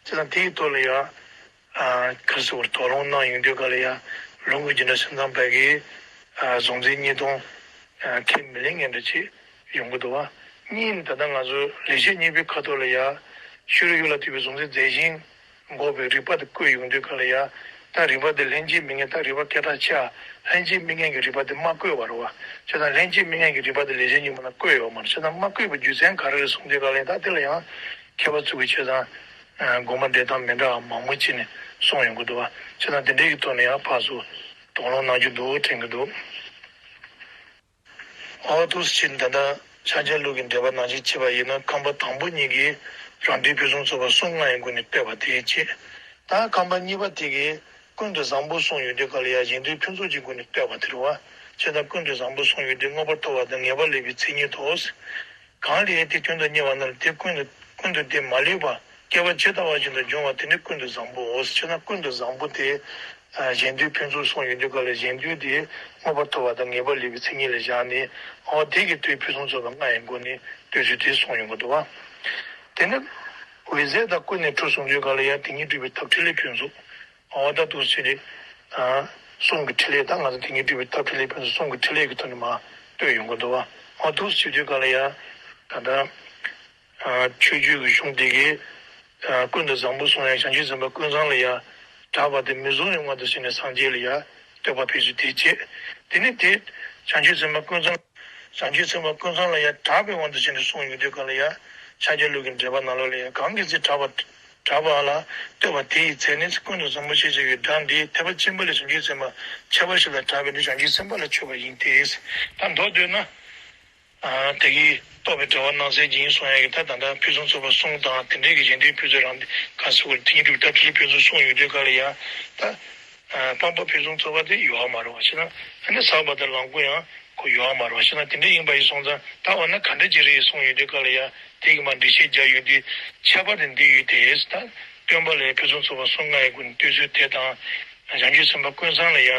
ཙང་དེའི་ཐོག་ལ་ཡང་། ཨ། ག་རེ་ཟེར་དགོས་རེད། དོགས་སློང་གནང་ཡོང་དུས་ག་ལ་ཡ། ལུང་གི་རྒྱུ་འབྲས་སེམས་ཙམ་པ་གིས། ཨ། གཟུང་འཛིན་གཉིས་སྟོང་། ཨ། ཁས་མི་ལེན་མཁན་འདྲ་ཅིག་ཡོང་གི་འདུག་བ། གཉིས་ནི་ད་ལྟ་ང་ཚོ་ལེགས་བཤད་སྙིང་པོའི་ཁ་ཐོག་ལ་ཡ། ཤེས་རབ་ཡུལ་ལ་ལྟོས་པའི་གཟུང་འཛིན་རྫས་གཞན་འགོག་པའི་རིགས་པ་དེ་བཀོད་ཡོང་དུས་ག་ལ་ཡ། ད་རིགས་པ་དེ་ལྷན་ཅིག་དམིགས་ངེས་ད་རིགས་པ་སྐད་གྲགས་ཆེ་བ། ལྷན་ཅིག་དམིགས་ངེས་ཀྱི་རིགས་པ་དེ་མ་བཀོད་པ་རེད་བ། བྱས་ཙང་ལྷན་ཅིག་དམིགས་ངེས་ཀྱི་རིགས་པ་དེ་ལེགས་བཤད་སྙིང་པོ་ན་བཀོད་ཡོད་མ་རེད། བྱས་ཙང་མ་བཀོད་པའི་རྒྱུ་མཚན་ག་རེ་རེད་གསུངས་དུས་ག་ལ་ཡ། ད་དེ་ལ་ཡང་མཁས་པ་ཚོ་གིས་བྱས་ཙང་། ཨ། དགོངས་པ་འགྲེལ་སྟངས་མི་འདྲ་བ་མང་པོ་བྱས་ནས་གསུངས་ཡོང་གི་འདུག་བ། བྱས་ཙང་དེ་འདྲའི་གི་ཐོག་ནས་ཡང་ཕར་ཚུར་དོགས་སློང་གནང་རྒྱུ་འདུག་དྲན་གྱི་འདུག་འོ་འདུག་སེ་བྱས་ནས་ད་ལྟ་ཕྱག་རྒྱ་ལུགས་ཀྱི་འགྲེལ་པ་ནང་བཞིན་བྱས་པ་ཡིན་ན་ཁམས་པ་དང་པོ་གཉིས་ཀྱིས་རང་འགྲེལ་ཕུན་སུམ་ཚོགས་པ་གསུམ་ལྔ་ཡི་སྒོ་ནས་བསྟོད་པ་དེ་བྱས། ད་ཁམས་པ་གཉིས་པ་དེ་གིས་ཀུན་ཏུ་བཟང་པོ་གསུངས་ཡོང་དུས་ག་ལ་ཡ་གཞན་དོན་ཕུན་ཚོགས་ཀྱི་སྒོ་ནས་བསྟོད་པ་དེ་རེད་བ། བྱས་ཙང་ཀུན་ཏུ་བཟང་པོ་གསུངས་ཡོང་དུས་མངོན་པར་མཐོ་བ་དང་ངེས་པ་ལེགས་པའི་མཚན་ཉིད་དོ། གང་ལས་དེ་དོན་དུ་གཉེར་བ་རྣམས་དེ་ཀུན་ཏུ་ཀུན་ཏུ་དེ་མ་ལེགས་པ་སྐྱེ་བ་ཇི་ལྟ་བ་བཞིན་དུ་འབྱུང་བ་དེ་ནི་ཀུན་ཏུ་བཟང་པོའོ། བྱས་ན་ཀུན་ཏུ་བཟང་པོ་དེ་གཞན་དོན་ཕུན་ཚོགས་གསུངས་ཡོང་དུས་ག་ལ་གཞན་དོན་དེ་མངོན་པར་མཐོ་བ་དང་ངེས་པ་ལེགས་པའི་མཚན་ཉིད་ལ་བཞག་ནས། འོ་དེ་གི་དོན་ཕུན་སུམ་ཚོགས་པ་ལྔ་ཡི་སྒོ་ནས་བསྟོད་ཚུལ་དེ་གསུངས་ཡོང་གི་འདུག་བ། དེ་ནི་འོད་གསལ་དང་ཀུན་ནས་གྲུབ་གསུངས་དུས་ག་ལ་ཡང་དེ་ཉིད་སྒྲུབ་པའི་ཐབས་ཕྲིན་ལས་ཕུན་ཚོགས། འོ་ད་འདུག་སེ་བྱས་ནས། ཨ། གསུང་གི་ཕྲིན་ལས་ད་ང་ཚོ་དེ་ཉིད་སྒྲུབ་པའི་ཐབས་ཕྲིན་ལས་ཕུན་སུམ་གསུང་གི་ཕྲིན་ལས་ཀྱི་ཐོག་ནས་མར་བསྟོད་ཡོང་གི་འདུག་བ། འོ་འདུག་སེ་བྱེད་དུས་ག་ལ་ཡ། ད་ལྟ། ཨ། ཆོས་བརྒྱུད་ཀྱི་གཞུང་དེ་གིས། ཨ། ཀུན་ཏུ་བཟང་པོ་གསུང་ཡང་བྱང་ཆུབ་སེམས་དཔའ་ཀུན་བཟང་ལ་ཡ། གྲགས་པ་དེ་མི་བཟུང་བའི་དབང་དུ་བྱས་ནས་སངས་རྒྱས་ལ་ཡ། བསྟོད་པ་ཕུལ་ཚུལ་དེ་བྱས། དེ་ནི་དེ། བྱང་ཆུབ་སེམས་དཔའ་ཀུན་བཟང་། བྱང་ཆུབ་སེམས་དཔའ་ཀུན་བཟང་ལ་ཡང་གྲགས་པའི་དབང་དུ་བྱས་ནས་གསུངས་ཡོང་དུས་ག་ལ་ཡང་ཕྱག་རྒྱ་ལུགས་ཀྱི་འགྲེལ་པ་ནང་ལོགས་ལ་ཡང་གང་གི་ཚེ་གྲགས་པ་གྲགས་པ་ལ་བསྟོད་པ་དེ་ཡི་ཚེ་ནི་ཀུན་ཏུ་བཟང་པོ་ཞེས་བྱ་བའི་སྒྲ་འདི་ཐེག་པ་ཆེན་པོ་ལས་བྱང་ཆུབ་སེམས་དཔའ་ཁྱད་པར་ཞིག་ལ་གྲགས་པས་ནི་བྱང་ཆུབ་སེམས་དཔའ་ལ་མཆོད་པ་ཡིན་ཏེ། ད་མདོར་བསྡུས་ན། ཨ། དེ་གི་ རྟོགས་པའི་གྲྭ་པ་སྣང་གསལ་གྱིས་གསུང་ཡ་གི་ད་ད་ལྟ་ཕུན་སུམ་ཚོགས་པ་གསུམ་དང་དེ་འདྲའི་གི་གཞན་དོན་ཕུན་ཚོགས་རང་ག་ཟེར་དགོས་རེད། དེ་ཉིད་སྒྲུབ་ཐབས་ཁྲིད་ཕུན་སུམ་གསུམ་ཡོད་དུས་ག་ལ་ཡ་ད། སྤངས་པ་ཕུན་སུམ་ཚོགས་པ་དེ་ཡོད་མ་རེད་བ་ཞེ་ན། ཨ་ནི་ཟབ་པ་དང་ལམ་སྒོམ་ཡང་ཁོ་ཡོད་མ་རེད་བ་ཞེ་ན། དེ་འདྲ་ཡིན་པ་ཡིན་སོང་ཙང་ད་འོ་ན་ག་འདྲ་ཅིག་རེད་གསུངས་ཡོད་དུས་ག་ལ་ཡ་དེ་གི་མ་འགྲེལ་བཤད་རྒྱག་ཡོང་དུས་ཁྱད་པར་དེ་འདི་ཡོད་དེ་ད་སྟོན་པ་ལ་ཡ་ཕུན་སུམ་ཚོགས་པ་གསུམ་མངའ་ཡི་སྒོ་ནས་བསྟོད་ཚུལ་དེ་དང་བྱང་ཆུབ་སེམས་དཔའ་ཀུན་བཟང་ལ་ཡ་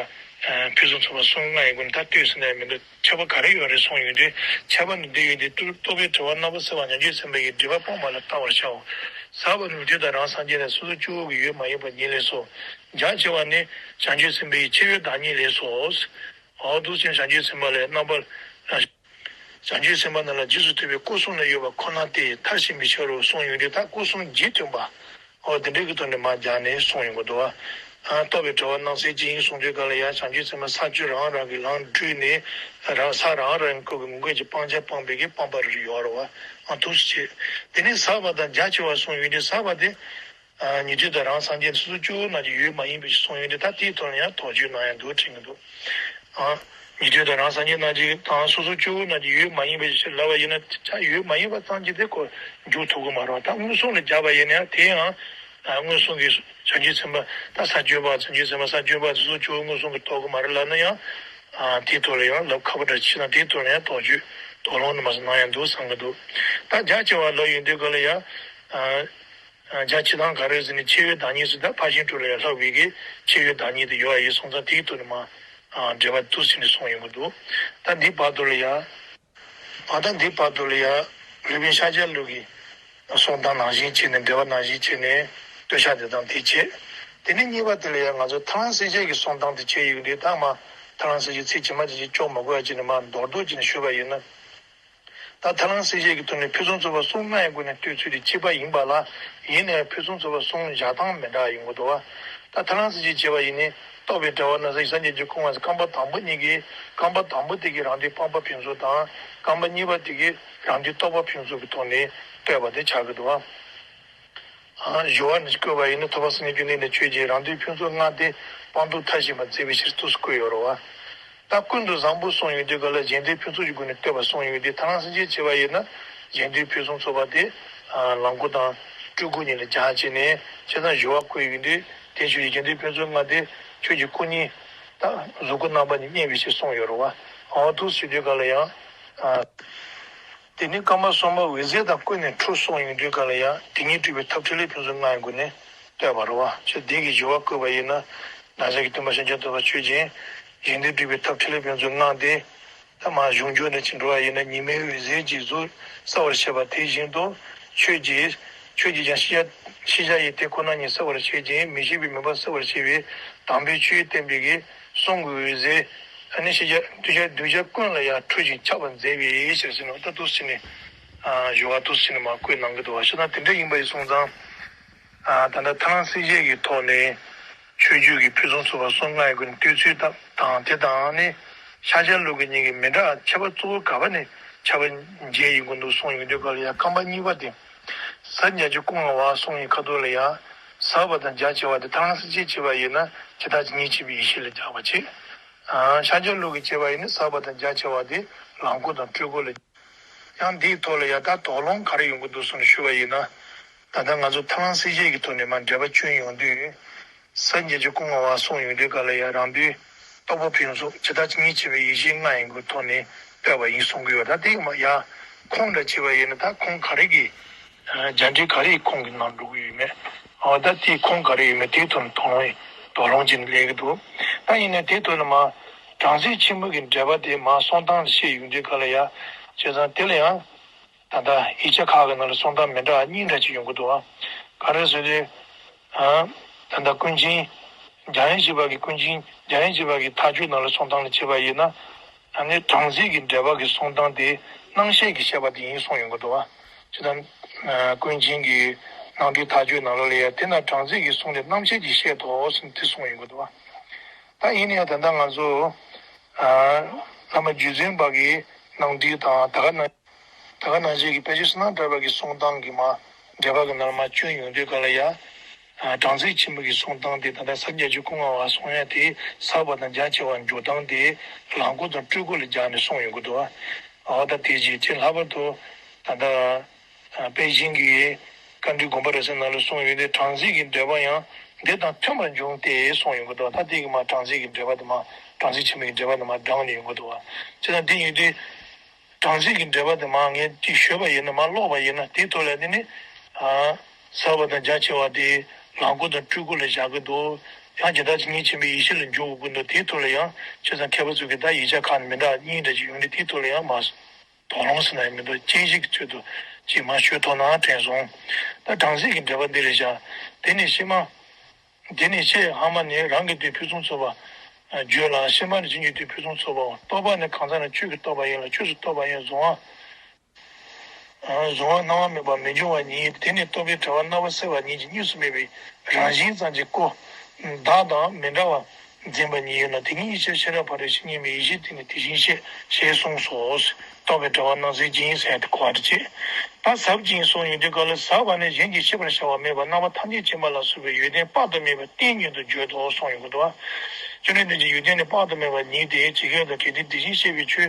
ཕུན་སུམ་ཚོགས་པ་གསུམ་མངའ་ཡི་སྒོ་ནས་ད་བསྟོད་ཟེར་ན་ཡང་མི་འདུག་ཁྱད་པར་ག་རེ་ཡོད་རེད་གསུངས་ཡོང་དུས་ཁྱད་པར་ནི་འདི་ཡོད་དེ་རྟོགས་པའི་གྲྭ་པ་རྣམ་པ་གསལ་བ་ཉམས་བཞེས་སེམས་དཔའ་ཡི་སྒྲིབ་པ་སྤངས་པ་ལ་བལྟ་བར་བྱའོ། ཟབ་པ་ཉན་ཐོས་དང་རང་སངས་རྒྱས་ནི་སོ་སོ་སྐྱེ་བོ་གི་ཡུལ་མ་ཡིན་པ་ཉིད་ལས་སོ། རྒྱ་ཆེ་བ་ནི་བྱང་ཆུབ་སེམས་དཔའི་ཆེ་བའི་བདག་ཉིད་ལས་སོ། འོ་འདུག་ཅིང་བྱང་ཆུབ་སེམས་དཔའ་ལས་རྣམ་པར། བྱང་ཆུབ་སེམས་དཔའ་རྣམས་ལ་རྗེས་སུ་མཐུན་པའི་སྐུ་གསུམ་ལ་ཡོད་པ་ཁོ་ན་སྟེ་མཐར་ཕྱིན་མི་འཆར་རོ་གསུངས་ཡོང་དུས་ད་སྐུ་གསུམ་རྗེས་མཐུན་པ། འོ་དེ་འདྲའི་གི་ཐོག་ནས་མར་སྦྱར་ནས་གསུངས་ཡོང་གི་འདུག་བ། རྟོགས་པའི་གྲྭ་པ་རྣམ་གསལ་ཅི་ཡིན་གསུངས་དུས་ག་ལ་ཡང་བྱང་ཆུབ་སེམས་དཔའ་ས་བཅུ་རང་རང་གི་ལམ་བགྲོད་ནས་རང་ས་རང་རང་གི་སྐུ་གི་མི་འགོད་ཀྱི་སྤང་བྱ་སྤངས་པའི་གི་སྤངས་པ་རེ་རེ་ཡོད་རེད་བ། འདུག་སེ་བྱས། དེ་ནས་ཟབ་པ་དང་རྒྱ་ཆེ་བ་གསུངས་ཡོང་དུས་ཟབ་པ་དེ། ཉན་ཐོས་དང་རང་སངས་རྒྱས་སོ་སོ་སྐྱེ་བོ་རྣམས་ཀྱི་ཡུལ་མ་ཡིན་པའི་ཕྱིར་གསུངས་ཡོད་དེ་ད་དེའི་ཐོག་ལ་ཡང་དོགས་གཅོད་གནང་ཡང་འདུག་དྲན་གྱི་འདུག་ཉན་ཐོས་དང་རང་སངས་རྒྱས་རྣམས་ཀྱི་དང་སོ་སོ་སྐྱེ་བོ་རྣམས་ཀྱི་ཡུལ་མ་ཡིན་པའི་ཕྱིར་ལབ་པ་ཡིན་ན་ཡུལ་མ་ཡིན་པ་ཙམ་གྱིས་དེ་ཁོ་འཇུག་ཐུབ་ཀྱི་མ་རེད། ད་མངོན་སུམ་ལ་སྦྱར་བ་ཡིན་ན་ཡང་དེ་ཡང་མངོན་སུམ་གྱི་བྱང་ཆུབ་སེམས་དཔའ་ད་ས་བཅུ་པ་བྱང་ཆུབ་སེམས་དཔའ་ས་བཅུ་པ་སོ་སོ་སྐྱེ་བོ་མངོན་སུམ་གྱིས་རྟོགས་ཀྱི་མ་རེད་ལབ་ན་ཡང་དེའི་ཐོག་ལ་ཡང་ལབ་ཁག་པོ་འདྲ་ཕྱིན་ན་དེའི་ཐོག་ལ་ཡང་དོགས་གཅོད་དོགས་སློང་འདྲ་མ་ཟེར་གནང་ཡང་འདུག་བསམ་གྱི་འདུག་ད་རྒྱ་ཆེ་བ་ལབ་ཡོང་དུས་ག་ལ་ཡང་། རྒྱ་ཆེ་ཐང་ག་རེ་ཟེར་ནས་ཆེ་བའི་བདག་ཉིད་ཟེར་ད་ཕར་ཕྱིན་དྲུག་ལ་ཡང་ལྷག་པའི་གི་ཆེ་བའི་བདག་ཉིད་དུ་ཡོད་པ་ཡིན་སོང་ཙང་དེའི་ཐོག་ནས་མ་འགྲེལ་པ་འདུག་ཟེར་ནས་གསུངས་ཡོང་གི་འདུག་ད་འདི་བར་དུ་ལ་ཡང་། ད་ལྟ་འདི་བར་དུ་ལ་ཡང་སློབ་དཔོན་ཤཱཀྱ་ལོ་གི་གསུང་སྟངས་ནང་བཞིན་བྱས་ནས་འགྲེལ་པ་ནང་བཞིན་བྱས་ནས་བསྟོད་བྱ་དེ་དང་དེ་བྱས། དེ་ནས་གཉིས་པ་དེ་ལ་ཡང་ང་ཚོ་ཐར་ལམ་སྲིད་བཤད་ཀྱི་གསུང་སྟངས་དེ་བྱས་ཡོང་དུས་ད་མ་ཐར་ལམ་སྲིད་བཤད་ཚིག་ཇི་མ་ཇི་བཞིན་ཅོག་མ་དགོས་པ་བྱས་ནས་མ་མདོར་བསྡུས་བྱས་ནས་ཞུས་པ་ཡིན་ན། ད་ཐར་ལམ་སྲིད་བཤད་ཀྱི་ཐོག་ནས་ཕུན་སུམ་ཚོགས་པ་གསུམ་ལྔ་ཡི་སྒོ་ནས་བསྟོད་ཚུལ་དེ་གཅིག་པ་ཡིན་པ་ལ་ཡིན་ནའི་ཕུན་སུམ་ཚོགས་པ་གསུམ་བཞག་སྟངས་མི་འདྲ་ཡོང་གི་འདུག་བ། ད་ཐར་ལམ་སྲིད་བཤད་བྱས་པ་ཡིན་ནའི་རྟོགས་པའི་གྲྭ་པ་རྣམས་སངས་རྒྱས་ཀྱི་སྐུ་མངའ་རྐང་པ་དང་པོ་གཉིས་ཀྱིས་རྐང་པ་དང་པོ་དེ་གིས་རང་དོན་སྤངས་པ་ཕུན་ཚོགས་དང་རྐང་པ་གཉིས་པ་དེ་གིས་རང་དོན་རྟོགས་པ་ཕུན་ཚོགས་ཀྱི་ཐོག་ནས་བསྟོད་པ་དེ་ཆགས་ཀྱི་འདུག་བ། སྦྱོར་བ་ནས་བཀོད་པ་ཡིན་ན་ཐོབ་པ་སངས་རྒྱས་ཀྱི་སྣང་བརྙན་ཆོས་ཀྱི་རང་དོན་ཕུན་ཚོགས་ལྔ་སྟེ་སྤངས་རྟོགས་མཐར་ཕྱིན་པ་མཛད་པའི་ཕྱིར་དུ་བཀོད་ཡོད་རེད་བ། ད་ཀུན་ཏུ་བཟང་པོ་གསུངས་ཡོང་དུས་ག་ལ་གཞན་དོན་ཕུན་ཚོགས་ཀྱི་སྒོ་ནས་བསྟོད་པ་གསུངས་ཡོང་དུས་ཐར་ལམ་སྲིད་བཤད་བྱས་པ་ཡིན་ན་གཞན་དོན་ཕུན་སུམ་ཚོགས་པ་དེ་ལམ་སྒོམ་དང་སྤྲུལ་སྐུ་གཉིས་ལ་སྦྱར་བྱས་ནས་བྱས་ཙང་སྦྱོར་བ་བཀོད་ཡོང་དུས་དེ་ཆོས་ཀྱི་གཞན་དོན་ཕུན་ཚོགས་ལྔ་དེ་ཆོས་ཀྱི་སྐུ་གཉིས་ད་གཟུགས་སྐུ་རྣམ་པ་གཉིས་བརྙེས་པའི་ཕྱིར་གསུངས་ཡོད་རེད་བ། འོ་འདུག་ཟེར་དུས་ག་ལ་ཡང་། དེ་ནས་རྐང་པ་གསུམ་པ་འོད་གསལ་དང་ཀུན་ནས་འཁྲུལ་གསུངས་ཡོང་དུས་ག་ལ་ཡང་དེ་ཉིད་སྤྲུལ་པའི་ཐབས་ཕྲིན་ལས་ཕུན་སུམ་ལྔ་ཡི་སྒོ་ནས་བསྟོད་པ་རེད་བ། ཆོས་འདི་གི་སྦྱོར་བ་བཀོད་པ་ཡིན་ན་བདག་ཅག་གི་སྟོན་པ་ཤཱཀྱ་ཐུབ་པ་ཆོས་ཀྱི་གཞན་དོན་སྤྲུལ་པའི་ཐབས་ཕྲིན་ལས་ཕུན་སུམ་ལྔ་སྟེ། ད་མ་གཞུང་འཇོག་ནས་ཅི་འགྲོ་བ་ཡིན་ན་ཉི་མའི་འོད་ཟེར་གྱི་གཟུགས་གསལ་བར་བྱེད་པ་དེ་བཞིན་དུ་ཆོས་ཀྱི་ཆོས་ཀྱིས་ཀྱང་ཤེས་བྱ་ཤེས་བྱ་ཡི་དེ་ཁོ་ན་ཉིད་གསལ་བར་བྱེད་ཅིང་མི་ཤེས་པའི་མུན་པ་སེལ་བར་བྱེད་པའི་དམ་པའི་ཆོས་བསྟན་པའི་གི་གསུང་གི་འོད་ཟེར། ཨ་ནི་ཤེས་བྱ་གདུལ་བྱ་གདུལ་བྱ་ཀུན་ལ་ཡང་འཕྲོ་ཞིང་ཁྱབ་པར་མཛད་པའི་ཕྱིར་ཟེར་ནས་ད་འདུག་ཟེར་ནས་ཨ་སྦྱོར་བ་འདུག་ཟེར་ནས་མར་བཀོད་གནང་གི་འདུག་བ། ཞེ་ན་དེ་འདྲ་ཡིན་པ་ཡིན་སོང་ཙང་ཨ་ད་ལྟ་ཐར་ལམ་སྲིད་བཤད་ཀྱི་ཐོག་ནས་ཆོས་བརྒྱུད་ཀྱི་ཕུན་སུམ་ཚོགས་པ་གསུམ་ལྔ་ཡི་སྒོ་ནས་བསྟོད་ཚུལ་དང་དེ་དང་ནི་ཤཱཀྱ་ལུགས་ཀྱི་གཉིས་ཀྱི་མི་འདྲ་བ་ཁྱད་པར་གཙོ་བོ་ག་པ་ནས་ཁྱད་པར་འབྱེད་ཡོང་གི་འདུག་གསུངས་ཡོང་དུས་ག་ལ་ཡང་རྐང་པ་གཉིས་པ་དེ། ཟབ་རྒྱ་ཆེ་སྐུ་མངའ་བ་གསུངས་ཡིན་ཁ་ཐོག་ལ་ཡང་ཟབ་པ་དང་རྒྱ་ཆེ་བ་དེ་ཐར་ལམ་སྲིད་བཤད་བྱས་པ་ཡིན་ན་ཇི་ལྟར་ཇི་སྙེད་བྱེད་པའི་ཡེ་ཤེས་ལ་སྦྱར་བ་བྱེད། ཨ་ཤཱཀྱ་ལུགས་ཀྱི་བྱས་པ་ཡིན་ན་ཟབ་པ་དང་རྒྱ་ཆེ་བ་དེ་ལམ་སྒོམ་དང་སྤྲུལ་སྐུ་ལ། ཡང་འདིའི་ཐོག་ལ་ཡང་ད་དོགས་སློང་ག་རེ་ཡོང་གི་འདུག་གསུངས་ནས་ཞུས་པ་ཡིན་ན། ད་ལྟ་ང་ཚོ་ཐར་ལམ་སྲིད་བཤད་ཀྱི་ཐོག་ནས་མར་འགྲེལ་པ་བསྐྱོན་ཡོང་དུས། ཟབ་རྒྱ་ཆེ་སྐུ་མངའ་བ་གསུངས་ཡོང་དུས་ག་ལ་ཡང་རང་དོན་རྟོགས་པ་ཕུན་ཚོགས་ཇི་ལྟར་ཇི་སྙེད་བྱེད་པའི་ཡེ་ཤེས་ལྔ་ཡི་གི་ཐོག་ནས་བསྟོད་པ་ཡིན་གསུང་གི་ཡོད། ད་དེ་ཡང་ཁུངས་འདྲ་བྱས་པ་ཡིན་ན་ད་ཁུངས་ག་རེ་གི་རྒྱ་འགྲེལ་ག་རེ་ཡི་ཁུངས་ཀྱི་ནང་འགྲོ་གི་ཡོད་མེད། འོ་ད་དེའི་ཁུངས་ག་རེ་ཡོད་མེད་དེའི་ཐོག་ནས་དོགས་སློང་དོགས་སློང་བྱས་ནས་སླེབས་ཀྱི་འདུག་ད་ཡིན་ནའི་དེའི་ཐོག་ནས་མར་བྲམ་ཟེ་ཆེན་པོ་གི་འགྲེལ་པ་དེ་མར་གསུང་སྟངས་བཤད་ཡོང་དུས་ག་ལ་ཡ། བྱས་ཙང་དེ་ལ་ཡང་། ད་ལྟ་ཡིག་ཆ་ཁག་གི་ནང་ལ་གསུང་སྟངས་མི་འདྲ་བ་གཉིས་འདྲ་ཅིག་ཡོང་གི་འདུག་བ། ག་རེ་ཟེར་དུས། ཨ། ད་ལྟ་ཀུན་མཁྱེན། འཇམ་དབྱངས་བཞི་པ་གི་ཀུན་མཁྱེན་འཇམ་དབྱངས་བཞི་པ་གི་མཐའ་དཔྱོད་ནང་ལ་གསུང་སྟངས་ལ་བྱས་པ་ཡིན་ན། ཨ་ནི་བྲམ་ཟེ་གི་འགྲེལ་པ་གི་གསུང་སྟངས་དེ་རྣམ་བཤད་ཀྱི་བཤད་པ་དེ་ཡིན་གསུངས་ཡོང་གི་འདུག་བ། ཅི་ལྟར། ཀུན་མཁྱེན་གྱི་སྣང་བསྡུས་མཐའ་དཔྱོད་ནང་ལོགས་ལ་ཡང་དེ་ན་བྲམ་ཟེ་གི་གསུང་དེ་རྣམ་བཤད་ཀྱི་བཤད་དོ་ཟེར་ནས་དེ་གསུངས་ཡོང་གི་འདུག་བ། ད་ཡིན་ན་ཡང་ད་ལྟ་ང་ཚོ། ཨ། བླ་མ་རྗེ་བཙུན་པ་གི་སྣང་བསྡུས་དང་ད་ག་ནང་། ད་ག་ནང་བཞིན་གྱི་དཔལ་ཆེན་བསོད་ནམས་གྲགས་པ་གི་གསུང་སྟངས་ཀྱི་མ་འགྲེལ་པ་གི་ནང་ལ་མ་བསྐྱོན་ཡོང་དུས་ག་ལ་ཡ། ཨ། བྲམ་ཟེ་ཆེན་པོ་གི་གསུང་སྟངས་དེ་ད་ལྟ་ཟབ་རྒྱ་ཆེ་སྐུ་མངའ་བ་གསུང་ཡ་དེ་ཟབ་པ་དང་རྒྱ་ཆེ་བ་འཇོག་སྟངས་དེ་ལམ་སྒོམ་དང་སྤྲུལ་སྐུ་ལ་སྦྱར་ནས་གསུངས་ཡོང་གི་འདུག་བ། འོ་ད་དེ་རྗེས་ཅེས་ལྷག་པར་དུ་ ད་ལྟ་པེ་ཅིང་གི་བཀའ་འདྲི་དགོན་པ་རེ་ཟུང་ནང་ལ་གསུངས་ཡོད་དེ། སྦྲང་རྩི་གི་འདོད་པ་ཡང་འདི་དང་མཐུན་པར་འབྱུང་སྟེ་གསུངས་ཡོང་གི་འདུག་ད་དེ་གི་མ་སྦྲང་རྩི་གི་འདོད་པ་དེ་མ་སྦྲང་རྩི་ཆེན་པོའི་འདོད་པ་དེ་མ་འབྲངས་ནས་ཡོང་གི་འདུག་བ། བྱས་ཙང་དེ་ཡིན་དུས་སྦྲང་རྩི་གི་འདོད་པ་དེ་མ་ངས་ཅིག་ཞུས་པ་ཡིན་ན་མ་ཀློག་པ་ཡིན་ན་དེའི་ཐོག་ལ་དེ་ནི་ཟབ་པ་དང་རྒྱ་ཆེ་བ་དེ་ལག་མགོ་དང་སྤྲུལ་སྐུ་ལ་བཞག་གི་འདུག་ཡང་ཇི་ལྟར་ཇི་སྙེད་ཆེན་པོའི་ཡེ་ཤེས་ལ་འཇུག་དགོས་ཀྱི་འདུག་དེའི་ཐོག་ལ་ཡང་བྱས་ཙང་མཁས་པ་ཚོ་གི་ད་ཡིག་ཆ་ཁག་ནི་མི་འདྲ་གཉིས་འདྲ་ཅིག་ཡོང་དུས་དེའི་ཐོག་ལ་ཡང་མ། དོགས་སློང་ཟེར་ན་ཡང་མི་འདུག་དཔྱད་གཞིའི་ཚུལ་དུ་ཅིག་མར་ཞུ་ཐུབ་ན་དྲན་སོང་། ད་སྦྲང་རྩི་གི་འདོད་པ་འདི་རེད་བཞག་དེ་ནི་ཕྱི་མ། དེ་ནི་ཆེས་སྔ་མ་ནི་རང་གི་དོན་ཕུན་སུམ་ཚོགས་པ་བརྗོད་ལ། ཕྱི་མ་ནི་ཕྱིན་ཅི་ལོག་ཕུན་སུམ་ཚོགས་པའོ། རྟོག་པ་ནི་གང་ཟག་ནི་ཆོས་ཀྱི་རྟོག་པ་ཡིན་ལ། ཆོས་སུ་རྟོག་པ་ཡིན་གཟུང་བ། གཟུང་བ་སྣང་བ་མེད་པར་མི་འབྱུང་བ་ཉིད། དེ་ནི་རྟོག་པའི་དྲ་བ་སྣང་བ་སེལ་བ་ཉིད་ཀྱི་གཉིས་སུ་མེད་པའི་རང་བཞིན་ཙམ་གྱིས་ཀོ། བདག་དང་མི་འདྲ་བ། འཛིན་པ་ཉིད་ཡོད་ན། དེ་ཉིད་ཡེ་ཤེས་ཤེས་རབ་ཕ་རོལ་ཕྱིན་ཉིད་མིན་ཡེ་ཤེས་དེ་ནི་དེ་བཞིན་གཤེགས་ཞེས་གསུངས་སོ། རྟོག་པའི་དྲ་བ་སྣང་སེལ་སྦྱིན་ཟེར་ཡ་དེ་གོ་བ་རེ་བྱེད། ད་ཟབ་ཅིང་གསུངས་ཡོང་དུས་སྐབས་ལ་ཟབ་པ་ནི་གཞན་གྱིས་ཤེས་པར་བྱ་བ་མེད་པ་རྣམ་པ་ཐམས་ཅད་མཁྱེན་པ་ལ་སོགས་པའི་ཡོན་ཏན་དཔག་ཏུ་མེད་པ་གཏན་ཉིད་དུ་བརྗོད་དོ་གསུངས་ཡོང་གི་འདུག་བ། བཅོམ་ལྡན་འདས་ཀྱི་ཡོན་ཏན་ནི་དཔག་ཏུ་མེད་པ་ཉིད་དེ་ཇི་སྐད་དུ། གལ་ཏེ་དེ་བཞིན་གཤེགས་པའི་ཆོས་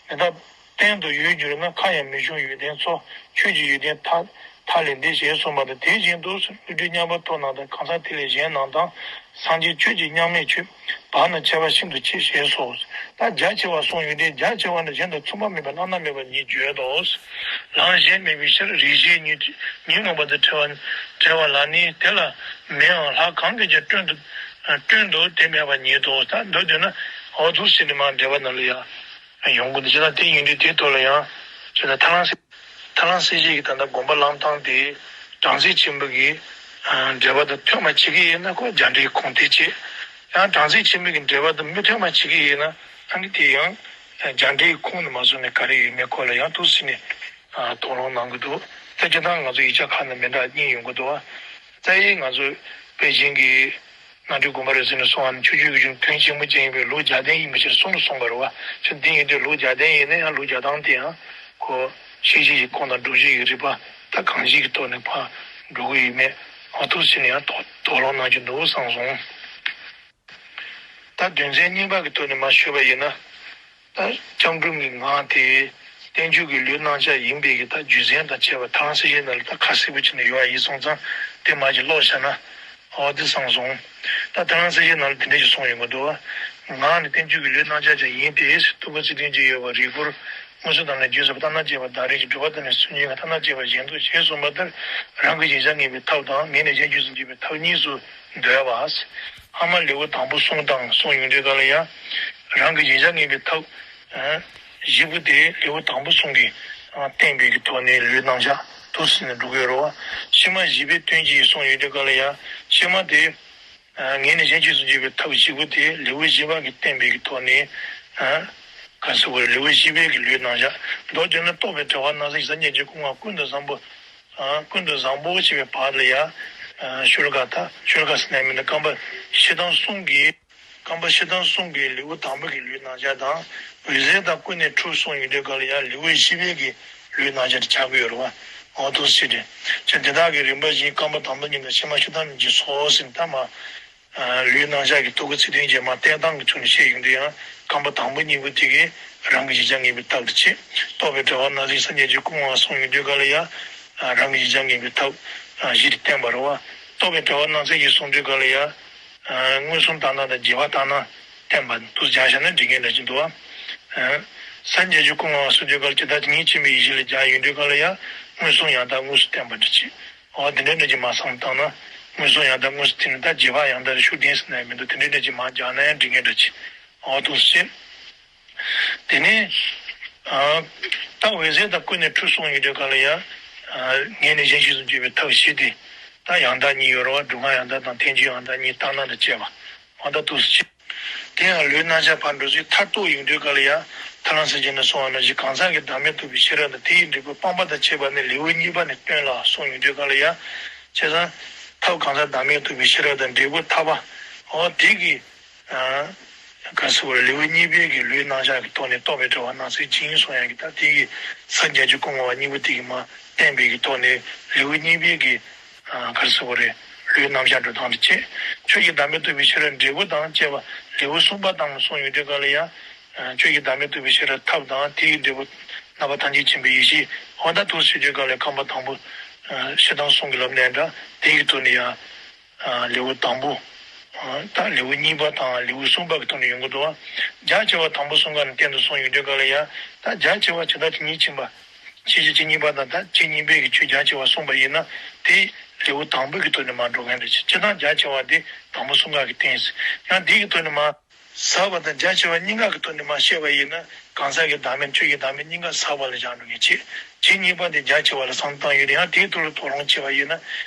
འདི་དག་གཏན་དུ་ཡོད་གྱུར་ན། མཁའ་ཡང་མི་ཤོང་ཡོན་ཏན་མཚོ། ཆོས་ཀྱི་ཡོན་ཏན་མཐའ་མཐའ་ལས་འདས་ཞེས་གསུངས་པ་དང་། དེ་བཞིན་དུ་ཀླུ་སྒྲུབ་མཉམ་པར་ཐོབ་རྣམས་དང་། གང་ཟག་དེ་ལས་གཞན་རྣམས་དང་། སངས་རྒྱས་ཆོས་ཀྱི་མཉམ་མེད་ཆོས། བར་ན་ཁྱད་པར་ཤིན་ཏུ་ཆེ་ཞེས་སོ། ད་རྒྱ་ཆེ་བ་གསུངས་ཡོད་དེ། རྒྱ་ཆེ་བ་ནི་གཞན་དང་མཚུངས་པ་མེད་པའི་བླ་ན་མེད་པ་ཉིད་བརྗོད་དོ། ལམ་གཞན་མེད་པའི་ཕྱིར། རིགས་ཤེས་ཉིད་ཉོན་མོངས་པ་དང་བྲལ་བ་བྲལ་བ་ལ་ནི། དེ་ལ་མིའམ་ལྷ་གང་གིས་ཀྱང་བསྐྲུན་དུ་བསྐྲུན་དུ་དེ་མེད་པ་ཉིད་དོ། ད་མདོར་བསྡུས་ན་འོ་འདུག་ཟེར་ནས་མར་འགྲེལ་པ་ནང་ལ་ཡང་ཡོང་གི་འདུག་ཅེ་ན། དེ་ཡིན་དུས་དེའི་ཐོག་ལ་ཡང་ཅེ་ན་ཐར་ལམ་སེ་ཐར་ལམ་སེང་གེ་གི་ད་ལྟ་དགོངས་པ་ལམ་སྟངས་དེ་སྦྲང་རྩི་ཆེན་པོ་གི་འགྲེལ་པ་དང་མཐུན་པ་བྱེད་ཀྱི་ཡིན་ན་ཁོ་རྒྱ་འགྲེལ་གྱི་ཁུངས་དེ་བྱེད། ཡང་སྦྲང་རྩི་ཆེན་པོ་གི་འགྲེལ་པ་དང་མི་མཐུན་པ་བྱེད་ཀྱི་ཡིན་ན་ཨང་ཀི་དེ་ཡང་རྒྱ་འགྲེལ་གྱི་ཁུངས་ནི་མ་སོང་ནས་ག་རེ་ཡོད་མེད་ཁོ་ལ་ཡང་འདུག་ཟེར་ནས་དོགས་སློང་གནང་གི་འདུག་དེ་སྤྱིར་བཏང་ང་ཚོ་ཡིག་ཆ་ཁག་ནང་མི་འདྲ་གཉིས་ཡོང་གི་འདུག་བ། རྩ་བའི་ང་ཚོ་པེ་ཅིང་གི་རྣམ་འཕྲུལ་དགོན་པ་རེ་ཟུང་ནས་གསུངས་པ་ནི་ཆོས་བརྒྱུད་ཀྱི་གཞུང་དོན་ཆེན་པོ་ཅན་ཡིན་པས་ལུགས་རྒྱབ་རྟེན་ཡིན་པའི་ཕྱིར་གསུངས་ནས་གསུངས་པ་རེད་བ། ཕྱིར་འདི་ཡིན་དུས་ལུགས་རྒྱབ་རྟེན་ཡིན་ན་ཡང་ལུགས་རྒྱབ་སྟངས་དེ་ཡང་ཁོ་ཤེས་བྱའི་ཁུངས་དང་སྒྲུབ་བྱེད་ཀྱི་རིགས་པ་ད་གང་ཞིག་གི་ཐོག་ནས་ཕར་འགྲོ་གི་ཡོད་མེད་འོ་འདུག་ཟེར་ནས་ཡང་དོགས་དོགས་སློང་གནང་རྒྱུ་འདུག་བསམ་སོང་། ད་དོན་ཚན་གཉིས་པ་གི་ཐོག་ནས་མར་ཞུས་པ་ཡིན་ན། ད་སྐྱབས་མགོན་གྱི་ངག་དེ་བསྟན་བཅོས་ཀྱི་ལུས་རྣམ་གཞག་ཡིན་པའི་གི་ད་རྒྱུ་མཚན་དང་བཅས་པ་ཐར་ལམ་སེང་གེ་ནང་ལ་ད་ཁ་གསལ་པོ་བྱས་ནས་ཡོད་པ་ཡིན་སོང་ཙང་དེ་མར་ཅིག་ཀློག་བཞག་ན་འོ་དེ་བསམ་སོང་། ད་ཐར་ལམ་སེང་གེ་ནང་ལ་དེ་འདྲ་ཞིག་གསུངས་ཡོང་གི་འདུག་བ། ངག་ནི་བསྟན་བཅོས་ཀྱི་ལུས་རྣམ་གཞག་ཀྱང་ཡིན་ཏེ། ཐུབ་པ་ཚིག་དོན་གྱི་ཡོད་པ་རིལ་བུར། མངོན་སུམ་དང་ལྡན་རྒྱུན་སོགས་པ་ལྟར་སྣང་བྱེད་པ་བདག་རིག་གི་སྒྲུབ་པ་དང་ནི་སུན་འབྱིན་པ་ལྟར་སྣང་བྱེད་པ་བཞིན་དུ་ཞེས་གསུངས་པ་ལྟར་རང་གི་གཞིར་བཞག་ངེས་པའི་ཐབས་དང་ངེས་ནས་གཞན་རྒྱུད་སུ་འབྱེད་པའི་ཐབས་གཉིས་སུ་འདོད་པ། ཨ་མ་ལེའུ་དང་པོ་གསུམ་དང་གསུངས་ཡོང་དུས་ག་ལ་ཡང་རང་གི་གཞིར་བཞག་ངེས་པའི་ཐབས་བཞི་པོ་དེ་ལེའུ་དང་པོ་གསུམ་གྱིས་བསྟན་པའི་གི་ཐོག་ནས་ལུས་རྣམ་གཞག་ཏུ་ཟིན་ནས་འགྲོ་གི་ཡོད་རེད་བ། ཕྱི་མ་བཞི་པའི་དོན་གྱིས་གསུངས་ཡོང་དུས་ག་ལ་ཡང་ཕྱི་མ་དེ། ངེས་ནས་གཞན་རྒྱུད་སུ་འབྱེད་པའི་ཐབས་བཞི་པོ་དེ་ལེའུ་བཞི་པ་གིས་བསྟན་པའི་གི་ཐོག་ནས། ག་ཟེར་བ་ལེའུ་བཞི་པའི་གི་ལུས་རྣམ་གཞག་མདོར་བསྡུས་ན་རྟོགས་པའི་དྲ་བ་སྣང་སེང་གི་སངས་རྒྱས་ཀྱི་སྐུ་ངོ་ཀུན་ཏུ་བཟང་པོ། ཀུན་ཏུ་བཟང་པོ་ཞེས་པའི་བར་ལ་ཡང་། ཤུ་ལ་ཀ་ད་ཤུ་ལ་ཀ་ཟེར་ན་མིན་ན་རྐང་པ་བཞི་དང་གསུམ་གྱི། རྐང་པ་བཞི་དང་གསུམ་གྱི་ལེའུ་དང་པོ་གི་ལུས་རྣམ་གཞག་དང་། འོད་ཟེར་དང་ཀུན་ནས་འཕྲོས་གསུངས་ཡོང་དུས་ག་ལ་ཡང་ལེའུ་བཞི་པའི་གི་ལུས་རྣམ་གཞག་དེ་ཆགས་ཀྱི་ཡོད་རེད་བ། འོ་འདུག་སེ་རེད། ཅེས་དེ་དག་གི་རིམ་པ་བཞིན་རྐང་པ་དང་པོ་གཉིས་དང་ཕྱི་མ་བཅུ་ཐམ་གཉིས་ཀྱི་སོ་ཟེར་ནས་ད་མ། ལུས་རྣམ་གཞག་གི་རྟོག་གེ་ཚིག་དོན་གྱི་མ་བསྟན་སྟངས་ཀྱི་ཐོག་ནས་བཤད་ཡོང་དུས་ཡང་རྐང་པ་དང་པོ་གཉིས་པོ་དེ་གིས་རང་གི་གཞིར་བཞག་ངེས་པའི་ཐབས་དེ་བྱེད། རྟོགས་པའི་དྲ་བ་སྣང་སེང་གི་སངས་རྒྱས་ཀྱི་སྐུ་ངོ་གསུངས་ཡོང་དུས་ག་ལ་ཡང་རང་གི་གཞིར་བཞག་ངེས་པའི་ཐབས་བཞི་དེ་བསྟན་པ་རེད་བ། རྟོགས་པའི་དྲ་བ་སྣང་སེང་གིས་གསུངས་དུས་ག་ལ་ཡང་མངོན་སུམ་ལྟར་སྣང་དང་རྗེས་དཔག་ལྟར་སྣང་བསྟན་པ་འདུག་སེ་སྦྱར་བཞག་ན་འགྲིག་མཁན་འདྲ་ཅིག་འདུག་བ། སངས་རྒྱས་ཀྱི་སྐུ་ངོ་གསུངས་དུས་ག་ལ་ཇི་ལྟར་ཇི་སྙེད་ཆེན་པོའི་ཡེ་ཤེས་ལ་སྦྱར་ཡོང་དུས་ག་ལ་ཡང་མངོན་སུམ་ཡང་དག་དངོས་སུ་བསྟན་པ་འདྲ་ཅིག་འོ་དེ་འདྲའི་འདྲ་ཅིག་མར་བསམ་བཏང་ན། མངོན་སུམ་ཡང་དག་དངོས་སུ་བསྟན་ནས་ད་རྗེས་དཔག་ཡང་དག་རེ་ཤུགས་ལྡན་ཟེར་ན་ཡང་མི་འདུག་དེ་འདྲའི་འདྲ་ཅིག་མར་སྦྱར་ན་ཡང་འགྲིག་མཁན་འདྲ་ཅིག་འོ་འདུག་སེ། དེ་ནས། ད་འོད་ཟེར་དང་ཀུན་ནས་འཕྲོས་གསུངས་ཡོང་དུས་ག་ལ་ཡང་། ངེས་ནས་གཞན་རྒྱུད་སུ་འབྱེད་པའི་ཐབས་བཞི་སྟེ། ད་ཡང་དག་གཉིས་ཡོད་རེད་བ། སྒྲུབ་ངག་ཡང་དག་དང་། ཐལ་འགྱུར་ཡང་དག་གཉིས། ལྟར་སྣང་དང་བཅས་པ། འོ་ད་འདུག་སེ་བྱས། དེ་ཡང་ལུས་རྣམ་གཞག་ཕར་འགྲོ་ཚུལ་མཐར་གཏུགས་ཡོང་དུས་ག་ལ་ཡང་ཐར་ལམ་སེང་གེ་ནས་གསུངས་པ་ནང་བཞིན་གང་ཟག་གི་བདག་མེད་རྟོགས་པའི་ཤེས་རབ་དང་། དེ་ཡི་འབྲས་བུ་སྤངས་པ་དང་བཅས་པ་ནི་ལེའུ་གཉིས་པ་ནས་སྟོན་ལ་གསུངས་ཡོང་དུས་ག་ལ་ཡང་། བྱས་ཙང་། ཐབས་གང་ཟག་བདག་མེད་རྟོགས་པའི་ཤེས་རབ་དང་། འབྲས་བུ་ཐར་པ། འོ་དེ་གི། ག་ཟེར་བ་རེད། ལེའུ་གཉིས་པའི་གི་ལུས་རྣམ་གཞག་གི་ཐོག་ནས་རྟོགས་པའི་དྲ་བ་སྣང་སེང་ཅིང་གསུང་ཡག་གི་ད་དེ་གི་སངས་རྒྱས་ཀྱི་སྐུ་ངོ་བ་གཉིས་པོ་དེ་གི་མ་བསྟན་པའི་གི་ཐོག་ནས་ལེའུ་གཉིས་པའི་གི་ག་ཟེར་བ་རེད། ལུས་རྣམ་གཞག་འགྲོ་སྟངས་དེ་བྱས། ཆོས་ཀྱི་བདག་མེད་རྟོགས་པའི་ཤེས་རབ་འབྲས་བུ་དང་བཅས་པ་ལེའུ་གསུམ་པ་དང་གསུངས་ཡོང་དུས་ག་ལ་ཡང་། ཆོས་ཀྱི་བདག་མེད་རྟོགས་པའི་ཤེས་རབ་ཐབས་དང་དེ་གི་འབྲས་བུ། རྣམ་པ་ཐམས་ཅད་མཁྱེན་པའི་ཡེ་ཤེས། འོ་ད་དུ་ཟེར་དུས་སྐབས་ལ་རྐང་པ་དང་པོ། ཨ་སྤྱིར་བཏང་གསུང་གི་ལམ་ནས་འདྲ་དེ་ཡི་ཐོག་ནས་ཡང་། ཨ་ལེའུ་དང་པོ། ཨ་ད་ལེའུ་གཉིས་པ་དང་ལེའུ་གསུམ་པ་གི་ཐོག་ནས་ཡོང་གི་འདུག་རྒྱ་ཆེ་བ་དང་པོ་གསུམ་ཀ་ནས་བསྟན་དུ་སོང་ཡོང་དུས་སྐབས་ལ་ཡང་ད་རྒྱ་ཆེ་བ་ཇི་ལྟར་ཇི་སྙེད་ཕྱིན་པ། ཆེ་ཆེ་ཇི་སྙེད་པ་དང་ད་ཇི་སྙེད་པའི་གི་ཆོས་རྒྱ་ཆེ་བ་གསུངས་པ་ཡིན་ན་དེ་ལེའུ་དང་པོ་གི་ཐོག་ནས་མར་འགྲོ་མཁན་རེད། སྤྱིར་བཏང་རྒྱ་ཆེ་བ་དེ་དང་པོ་གསུམ་ཀ་གི་བསྟན་ཡང་དེ་གི་ཐོག་ནས་མར། ཟབ་པ་དང་རྒྱ་ཆེ་བ་གཉིས་ཀ་གི་ཐོག་ནས་མར་བཤད་པ་ཡིན་ན་གང་ཟག་གི་བདག་མེད་ཆོས་ཀྱི་བདག་མེད་གཉིས་ཀ་ཟབ་པ་ལ་བཞག་འགྲོ་མཁན་བྱེད། ཇི་སྙེད་པ་དེ་རྒྱ་ཆེ་བ་ལ་བསམ་བཏང་ཡོད་དེ་ཡང་དེའི་ཐོག་ལ་དོགས་སློང་བྱས་པ་ཡིན་ན་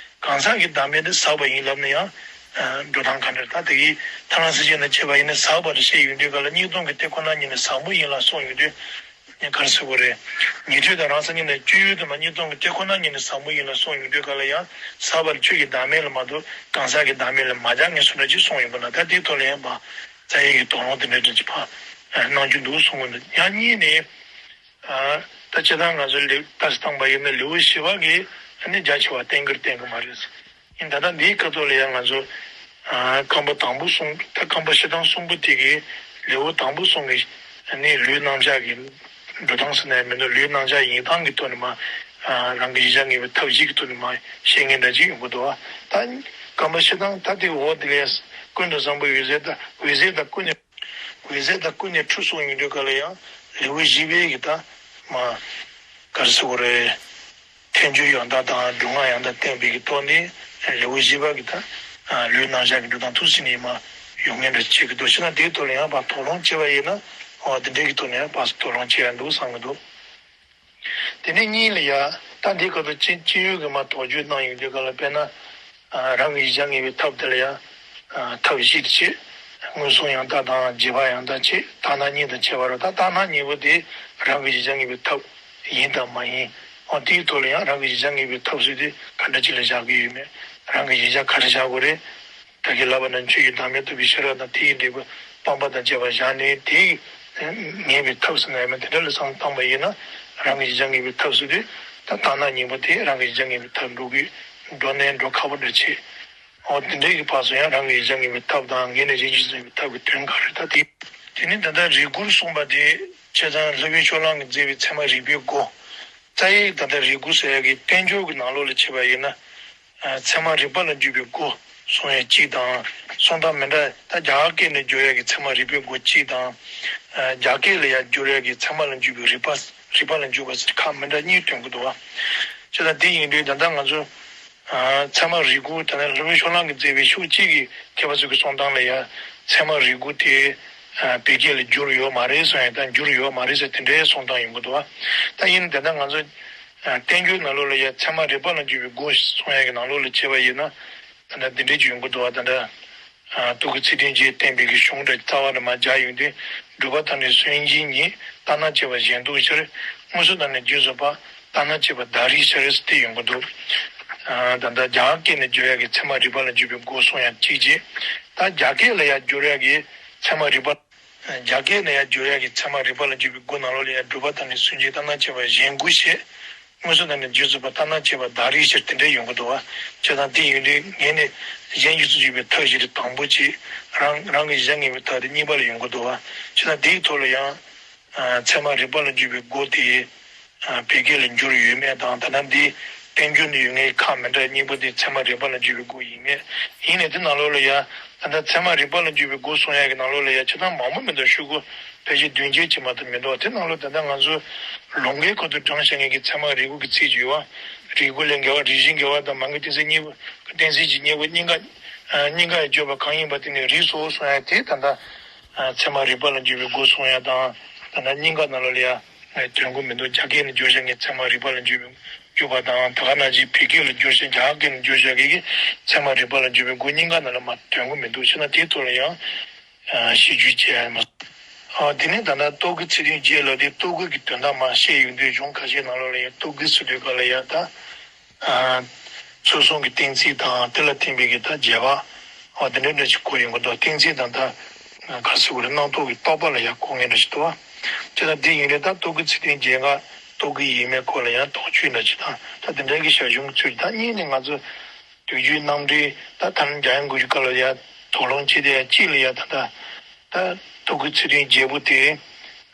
གང་ཟག་གི་བདག་མེད་དེ་ཟབ་པ་ཡིན་ལབ་ན་ཡང་འགྲོ་སྟངས་ག་འདྲ་ད་དེ་གི་ཐ་ན་སྲིད་ཅན་དང་བྱས་པ་ཡིན་ན་ཟབ་པ་རེད་བཤད་ཡོང་དུས་ག་ལ་གཉིས་སྟོང་གི་དེ་ཁོ་ན་ཉིད་ནས་ཟབ་མོ་ཡིན་ལ་གསུངས་ཡོང་དུས་ག་རེ་ཟེར་དགོས་རེད། ཉན་ཐོས་དང་རང་སངས་རྒྱས་ནས་སྤྱོད་ཡུལ་དུ་མ་གཉིས་སྟོང་གི་དེ་ཁོ་ན་ཉིད་ནས་ཟབ་མོ་ཡིན་ལ་གསུངས་ཡོང་དུས་ག་ལ་ཡང་ཟབ་པ་ལ་ཆོས་ཀྱི་བདག་མེད་ལ་མ་གཏོགས་གང་ཟག་གི་བདག་མེད་ལ་མ་སྦྱར་ངེས་སུ་འདྲ་ཅིག་གསུངས་ཡོད་པ་ན་ད་དེའི་ཐོག་ལ་ཡང་པ། རྩ་ཡི་གི་དོགས་སློང་དེ་འདྲ་འདྲ་ཅིག་ཕ་གནང་རྒྱུ་འདུག་གསུང་གི་འདུག་ཡང་གཉིས་ནས། ད་སྤྱིར་བཏང་ང་ཚོ་ལེའུ་ལྟ་སྟངས་པ་ཡིན་ན་ལེའུ་བཞི་པ་གི་ནི་རྒྱ་ཆེ་བ་བསྟན་གྱི་རེད་བསྟན་གྱི་མ་རེད། ཡིན་ད་ལྟ་འདིའི་ཁ་ཐོག་ལ་ཡང་ང་ཚོ་རྐང་པ་དང་པོ་གསུམ་ད་རྐང་པ་བཞི་དང་གསུམ་པོ་དེ་གི་ལེའུ་དང་པོ་གསུམ་གི་ནི་ལུས་རྣམ་གཞག་གི་འགྲོ་སྟངས་ཟེར་ན་ཡང་མི་འདུག་ལུས་རྣམ་གཞག་ཡིན་སྟངས་ཀྱི་ཐོག་ནས་མ་རང་གི་གཞི་བཞག་ངེས་པའི་ཐབས་ཤེས་ཀྱི་ཐོག་ནས་མ་བཤད་མཁན་འདྲ་ཅིག་ཡོང་གི་འདུག་ད་རྐང་པ་བཞི་དང་ད་དེ་འོག་དེ་ལས་ཀུན་ཏུ་བཟང་པོའི་འོད་ཟེར་དང་འོད་ཟེར་དང་ཀུན་ནས། འོད་ཟེར་དང་ཀུན་ནས་འཁྲུལ་སོང་ཡོང་དུས་ག་ལ་ཡང་ལེའུ་བཞི་པའི་གི་ད་མ་ག་རེ་ཟེར་དགོས་རེད། ཐལ་འགྱུར་ཡང་དག་དང་སྒྲུབ་ངག་ཡང་དག་བསྟན་པའི་གི་ཐོག་ནས་ལེའུ་བཞི་པ་གི་ད་ལུས་རྣམ་གཞག་གི་འགྲོ་སྟངས་ཐུགས་སྲིད་ནས་མ་ཡོང་ངེས་འདྲ་བྱེད་གི་འདུག་ཕྱིན་ན་དེའི་ཐོག་ལ་ཡང་ཕར་དོགས་སློང་བྱས་པ་ཡིན་ན་འོ་དེ་འདྲའི་གི་ཐོག་ནས་ཡང་ཕར་དོགས་སློང་བྱས་ཡ་འདུག་བསམ་གི་འདུག་དེ་ནས་གཉིས་ལ་ཡ། ད་འདི་སྐབས་སུ་ཅི་ཅི་ཡོད་ཀྱི་མ་དོགས་གཅོད་གནང་ཡོང་དུས་ག་ལ་དཔེར་ན། རང་གི་གཞི་བཞག་ངེས་པའི་ཐབས་དེ་ལ་ཡང་། ཐབས་བཞིར་བྱེད། མངོན་སུམ་ཡང་དག་དང་རྗེས་དཔག་ཡང་དག་བྱེད་ལྟར་སྣང་གཉིས་དང་བྱེད་པ་རོ། ད་ལྟར་སྣང་གཉིས་པོ་དེ་རང་གི་གཞི་བཞག་ངེས་པའི་ཐབས་ཡིན་དང་མ་ཡིན། འོ་དེའི་ཐོག་ལ་ཡང་རང་གི་གཞི་བཞག་ངེས་པའི་ཐབས་ཟེར་དེ་ག་འདྲ་ཅིག་ལ་བཞག་གི་ཡོད་མེད། རང་གི་གཞི་བཞག་ག་རེ་བཞག་དགོས་རེད། ད་གིན་ལབ་པ་ནང་ཆོས་ཀྱི་བདག་མེད་རྟོགས་པའི་ཤེས་རབ་དང་དེ་ཡི་འབྲས་བུ་སྤངས་པ་དང་བཅས་པ་བཞག་ནས་དེ་ངེས་པའི་ཐབས་སུ་ངེས་མེད་དེ་འདྲ་ལ་བསམ་བཏང་པ་ཡིན་ན་རང་གི་གཞི་བཞག་ངེས་པའི་ཐབས་སུ་དེ་ད་ལྟར་སྣང་གཉིས་པོ་དེ་རང་གི་གཞི་བཞག་ངེས་པའི་ཐབས་འགྲོ་དགོས་འགྲོ་ནས་འགྲོ་ཁག་པོ་འདྲ་བྱེད། འོ་དེ་འདྲའི་གི་བར་སུ་ཡང་རང་གི་གཞི་བཞག་ངེས་པའི་ཐབས་དང་ངེས་ནས་གཞན་གྱིས་ཟིན་པའི་ཐབས་ཀྱི་དོན་ག་རེ་ད་དེ། དེ་ནི་ད་ལྟ་རིགས་དགུར་གསུངས་པ་དེ་བྱས་ཙང་ལྷ་བུའི་ཕྱོགས་གླང་གིས་མཛད་པའི་ཚད་མ་རིག་པའི་སྒོ། རྩ་ཡི་ད་ལྟ་རིགས་དགུ་ཟེར་ཡ་གི་བསྟན་འགྱུར་གྱི་ནང་ལོགས་ལ་བྱས་པ་ཡིན་ན། ཚད་མ་རིག་པ་ལ་འཇུག་པའི་སྒོ་གསུང་ཡ་གཅིག་དང་། གསུང་སྟངས་མི་འདྲ་ད་རྒྱ་གར་སྐད་ནས་བསྒྱུར་ཡ་གི་ཚད་མ་རིག་པའི་སྒོ་གཅིག་དང་། རྒྱ་སྐད་ལ་ཡང་བསྒྱུར་ཡ་གི་ཚད་མ་ལ་འཇུག་པའི་རིག་པ་རིག་པ་ལ་འཇུག་པ་ཟེར་ཁག་མི་འདྲ་གཉིས་སྟོན་གྱི་འདུག་བ། བྱས་ཙང་དེ་ཡིན་དུས་ད་ལྟ་ང་ཚོ་ཚད་མ་རིག་དགུ་ད་ནི་ལྷ་བུའི་ཕྱོགས་གླང་གིས་མཛད་པའི་ཕྱོགས་གཅིག་གི་མཁས་པ་ཚོ་གི་གསུང་སྟངས་ལ་ཡང་ཚད་མ་རིག་དགུ་དེ་བོད་སྐད་ལ་བསྒྱུར་ཡོད་མ་རེད་གསུང་ཡ་དང་བསྒྱུར་ཡོད་མ་རེད་ཟེར་དེ་འདྲའི་གསུང་སྟངས་ཡོང་གི་འདུག་བ། ད་ཡིན་ད་ལྟ་ང་ཚོ། བསྟན་འགྱུར་ནང་ལོགས་ལ་ཡང་ཚད་མ་རིག་པ་ལ་འཇུག་པའི་སྒོ་གསུང་ཡ་གི་ནང་ལོགས་ལ་བྱས་པ་ཡིན་ན། ད་ལྟ་འདི་འདྲའི་ཅིག་ཡོང་གི་འདུག་བ་ད་ལྟ། རྟོག་གེ་ཚིག་དོན་བརྒྱད་བསྟན་པའི་གི་གཞུང་འདྲ་རྩ་བ་ནས་མར་སྦྱར་ཡོང་དུས་སྒྲུབ་པ་དང་ནི་སུན་འབྱིན་ཉིད་ལྟར་སྣང་བྱེད་པ་གཞན་སྡུག་ཕྱིར། མངོན་སུམ་དང་ནི་རྗེས་སུ་དཔག་ལྟར་སྣང་བྱེད་པ་བདག་རིག་ཕྱིར་ཟེར་ཏེ་ཡོང་གི་འདུག་ད་ལྟ་རྒྱ་གར་སྐད་ནས་བསྒྱུར་ཡ་གི་ཚད་མ་རིག་པ་ལ་འཇུག་པའི་སྒོ་གསུང་ཡ་གཅིག་བྱས། ད་རྒྱ་སྐད་ལ་ཡང་བསྒྱུར་ཡ་གི་ཚད་མ་རིག་པ། རྒྱ་སྐད་ནས་ཡང་བསྒྱུར་ཡ་གི་ཚད་མ་རིག་པ་ལ་འཇུག་པའི་སྒོ་ནང་ལོགས་ལ་ཡང་སྒྲུབ་པ་དང་ནི་སུན་འབྱིན་ལྟར་སྣང་བྱེད་པ་གཞན་དགུ་ཞེས། མངོན་སུམ་དང་ནི་རྗེས་སུ་དཔག་ལྟར་སྣང་བྱེད་པ་བདག་རིག་ཕྱིར་དེ་འདྲ་ཡོང་གི་འདུག་བ། བྱས་ཙང་དེ་ཡིན་དུས་ངས་ནི་གཞན་གྱིས་སུ་འཇུག་པའི་ཐབས་ཞེས་དེ་དང་པོ་གཅིག་རང་རང་གི་གཞི་བཞག་ངེས་པའི་ཐབས་དེ་གཉིས་པ་ལ་ཡོང་གི་འདུག་བ། བྱས་ཙང་དེའི་ཐོག་ལ་ཡང་། ཚད་མ་རིག་པ་ལ་འཇུག་པའི་སྒོ་དེ། བོད་སྐད་ལ་བསྒྱུར་ཡོད་མེད་དང་ད་ལྟ་འདི་བསྟན་འགྱུར་ནས་ཡོད་མཁན་ཁག་མི་འདྲ་གཉིས་པོ་དེ་ཚད་མ་རིག་པ་ལ་འཇུག་པའི་སྒོ་ཡིན་མེད། ཡིན་ནའི་དེ་ནང་ལོགས་ལ་ཡ་ད་ལྟ་ཚད་མ་རིག་པ་ལ་འཇུག་པའི་སྒོ་གསུང་ཡ་གི་ནང་ལོགས་ལ་ཡ་ཆ་ཚང་མང་པོ་མི་འདུག་ཤོག་གུ་ཕལ་ཆེར་བདུན་བརྒྱད་ཅིག་མ་གཏོགས་མི་འདུག་དེ་ནང་ལོགས་ད་ལྟ་ང་ཚོ་ལུང་གི་ཁོ་ཐུག་དྲངས་བཞག་མཁན་གྱི་ཚད་མ་རིག་དགུ་གི་ཚིག་ཅིག་ཡོད་བ། རིག་དགུ་ལས་འགལ་བ་རིག་བཞི་འགལ་བ་དང་མ་འགལ་གཏན་ཚིགས་གཉིས་པོ་གཏན་ཚིགས་ཀྱི་གཉིས་པོ་གཉིས་ཀ་གཉིས་ཀ་ཡང་བརྗོད་པ་གང་ཡིན་པ་དེ་ནི་རིགས་སོ་གསུང་ཡ་དེ་ད་ལྟ་ཚད་མ་རིག་པ་ལ་འཇུག་པའི་སྒོ་གསུང་ཡ་དང་ད་ལྟ་གཉིས་ཀ་ནང་ལོགས་ལ་ཡ། དོན་གོ་མི་འདུག་རྒྱ་སྐད་ནས་བརྗོད་བྱ་ངས་ཚད་མ་རིག་པ་ལ་འཇུག་པའི་འཇུག་པ་དང་ད་ག་ནང་བཞིན་བོད་སྐད་ལ་བརྗོད་བྱ་རྒྱ་སྐད་ནས་བརྗོད་བྱ་གི་གི་ཚད་མ་རིག་པ་ལ་འཇུག་པའི་སྒོ་གཉིས་ཀ་ནང་ལ་མ་དོན་གོ་མི་འདུག་ཕྱིན་ན་དེའི་ཐོག་ལ་ཡང་ཞིབ་འཇུག་བྱས་ཡ་མ། དེ་ནས་ད་ལྟ་རྟོག་གེ་ཚིག་དོན་བརྒྱད་ལ་དེ་རྟོག་གེ་གི་དོན་དག་མ་བཤད་ཡོང་དུས་གཞུང་ཁ་ཤས་ནང་ལོགས་ལ་ཡང་རྟོག་གེ་ཟེར་དུས་ག་ལ་ཡ་ད། ཚུལ་གསུམ་གྱི་གཏན་ཚིགས་དང་དེ་ལ་བརྟེན་པའི་གི་ད་རྗེས་དཔག་འོ་དེ་འདྲ་འདྲ་ཞིག་གོ་ཡོང་གི་འདུག་གཏན་ཚིགས་དང་ད་ག་རེ་ཟེར་དགོས་རེད་རྣམ་རྟོག་གི་རྟོག་པ་ལ་ཡང་གོ་ངེས་འདྲ་ཞིག་འདུག་བ། དེ་ལ་འདི་ཡིན་རེད་ད་རྟོག་གེ་ཚིག་དོན་བརྒྱད་ཀ་རྟོག་གེ་ཡིན་མིན་སྐོར་ལ་ཡང་དོགས་གཅོད་འདྲ་ཞིག་དང་ད་དེ་འདྲ་གི་ཞར་བྱུང་གི་ཚུལ་ད་གཉིས་ནས་ང་ཚོ་དུས་རྒྱུན་རྣམ་འགྲེལ་ད་ཐ་ན་འཇམ་དབྱངས་སྐུ་ཞབས་སྐབས་ལ་ཡང་དོགས་སློང་བྱེད་དེ་ཡང་གཅིག་ལ་ཡང་ད་ལྟ། ད་རྟོག་གེ་ཚིག་དོན་བརྒྱད་པོ་དེ།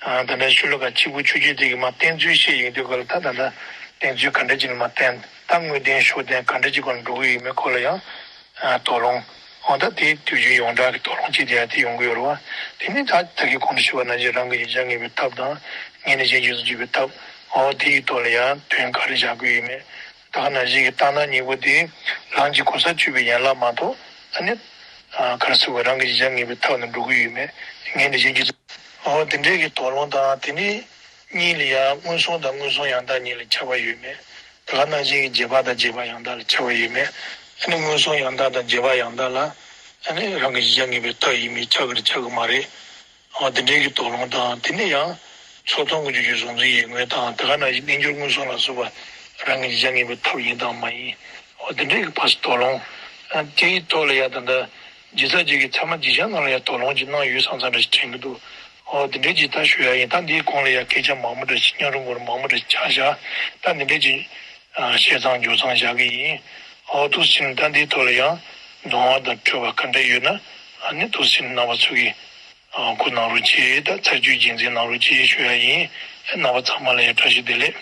ད་ལྟ་ཤོ་ལོ་ཀ་གཅིག་པུ་ཆོས་བརྒྱུད་དེ་གི་མ་བསྟན་ཚུལ་བཤད་ཡོང་དུས་སྐབས་ལ། ད་ད་ལྟ་བསྟན་ཚུལ་ག་འདྲ་ཅིག་ལ་མ་བསྟན། ད་དངོས་བསྟན་ཤུགས་བསྟན་ག་འདྲ་ཅིག་སྐོར་ལ་འགྲོ་གི་ཡོད་མེད་སྐོར་ལ་ཡང་དོགས་སློང་། འོ་ད་དེ་དུས་རྒྱུན་ཡོངས་གྲགས་ཀྱི་དོགས་སློང་ཅིག་དེ་ཡང་དེ་ཡོང་གི་ཡོད་རེད་བ། དེ་ནི་ད་ད་གིན་གོང་དུ་ཞུས་པ་ནང་བཞིན་རང་གི་གཞལ་བྱ་ངེས་པའི་ཐབས་དང་། ངེས་ནས་གཞན་རྒྱུད་དུ་འཇུག་པའི་ཐབས། འོ་དེ་ཡི་ཐོག་ལ་ཡང་དོན་ག་རེ་བཞག་གི་ཡོད་མེད། ད་ག་ནང་བཞིན་གྱི་རྟག་སྣང་གཉིས་པོ་དེ་རང་གི་གོ་ས་ཆོད་པའི་ཡན་ལག་མ་གཏོགས། ཨ་ནི་ག་རེ་ཟེར་བ། རང་གི་གཞལ་བྱ་ངེས་པའི་ཐབས་ནང་འགྲོ་གི་ཡོད་མེད། ངེས་ནས་གཞན་རྒྱུད་དུ། འོ་དེ་འདྲའི་གི་དོགས་སློང་དང་། དེ་ནས་གཉིས་ལ་ཡང་མངོན་སུམ་དང་མངོན་སུམ་ཡང་དག་གཉིས་ལ་ཁྱབ་པ་ཡོད་མེད། ད་ག་ནང་བཞིན་གྱི་རྗེས་དཔག་དང་རྗེས་དཔག་ཡང་དག་ལ་ཁྱབ་པ་ཡོད་མེད། ཨ་ནི་མངོན་སུམ་ཡང་དག་དང་རྗེས་དཔག་ཡང་དག་ལ། ཨ་ནི་རང་གི་གཞལ་བྱ་ངེས་པའི་ཐབས་ཡིན་མིན་ཁྱབ་ཀྱི་རེད་ཁྱབ་ཀྱི་མ་རེད། འོ་དེ་འདྲའི་གི་དོགས་སློང་དང་། དེ་ནས་ཡང་ཚོགས་དོན་གྱི་རྒྱུ་གཞུང་ཚུལ་ཡིན་ངོས་དང་། ད་ག་ནང་བཞིན་རྣལ་འབྱོར་མངོན་སུམ་ལ་སོགས་པ་རང་གི་གཞལ་བྱ་ངེས་པའི་ཐབས་ཡིན་དང་མ་ཡིན། འོ་དེ་འདྲའི་གི་ཕར་ཚུར་དོགས་སློང་། ཨ་དེའི་ཐོག་ལ་ཡང་ད་ལྟ་རྗེ་ས་ཅིག་གིས་ཚད་མ་རྗེས་ཤུལ་ནང་ལ་ཡང་དོགས་སློང་ཅིག་གནང་ཡོད་བསམ་བསམ་འདྲ་ཞིག་དྲན་གྱི་འདུག་འོ་དེ་འདྲའི་ཅིག་ད་ཞུ་ཡ་ཡིན། ད་འདིའི་གོང་ལ་ཡང་སྐད་ཆ་མང་པོ་འདྲ་ཞིག་སྙན་རུང་པོར་མང་པོ་འདྲ་ཞིག་ཆགས་བཞག་ད་འདི་འདྲའི་ཅིག་ཨ་བཤད་མཚམས་འཇོག་མཚམས་བཞག་གི་ཡིན། འོ་ཐུགས་རྗེ་ཆེ། ད་འདིའི་ཐོག་ལ་ཡང་སྡོམ་པ་དང་འཁྲུལ་པ་ག་འདྲ་ཡོད་ན། ཨ་ནི་ཐུགས་རྗེ་ཆེ་རྣམ་པ་ཚོ་གིས་ཨ་གོ་གནང་རོགས་གྱིས། ད་ཚར་གཅོད་རྒྱུན་འཛིན་གནང་རོགས་གྱིས་ཞུ་ཡ་ཡིན། རྣམ་པ་ཚང་མ་ལ་ཡང་བཀྲ་ཤིས་བདེ་ལེགས།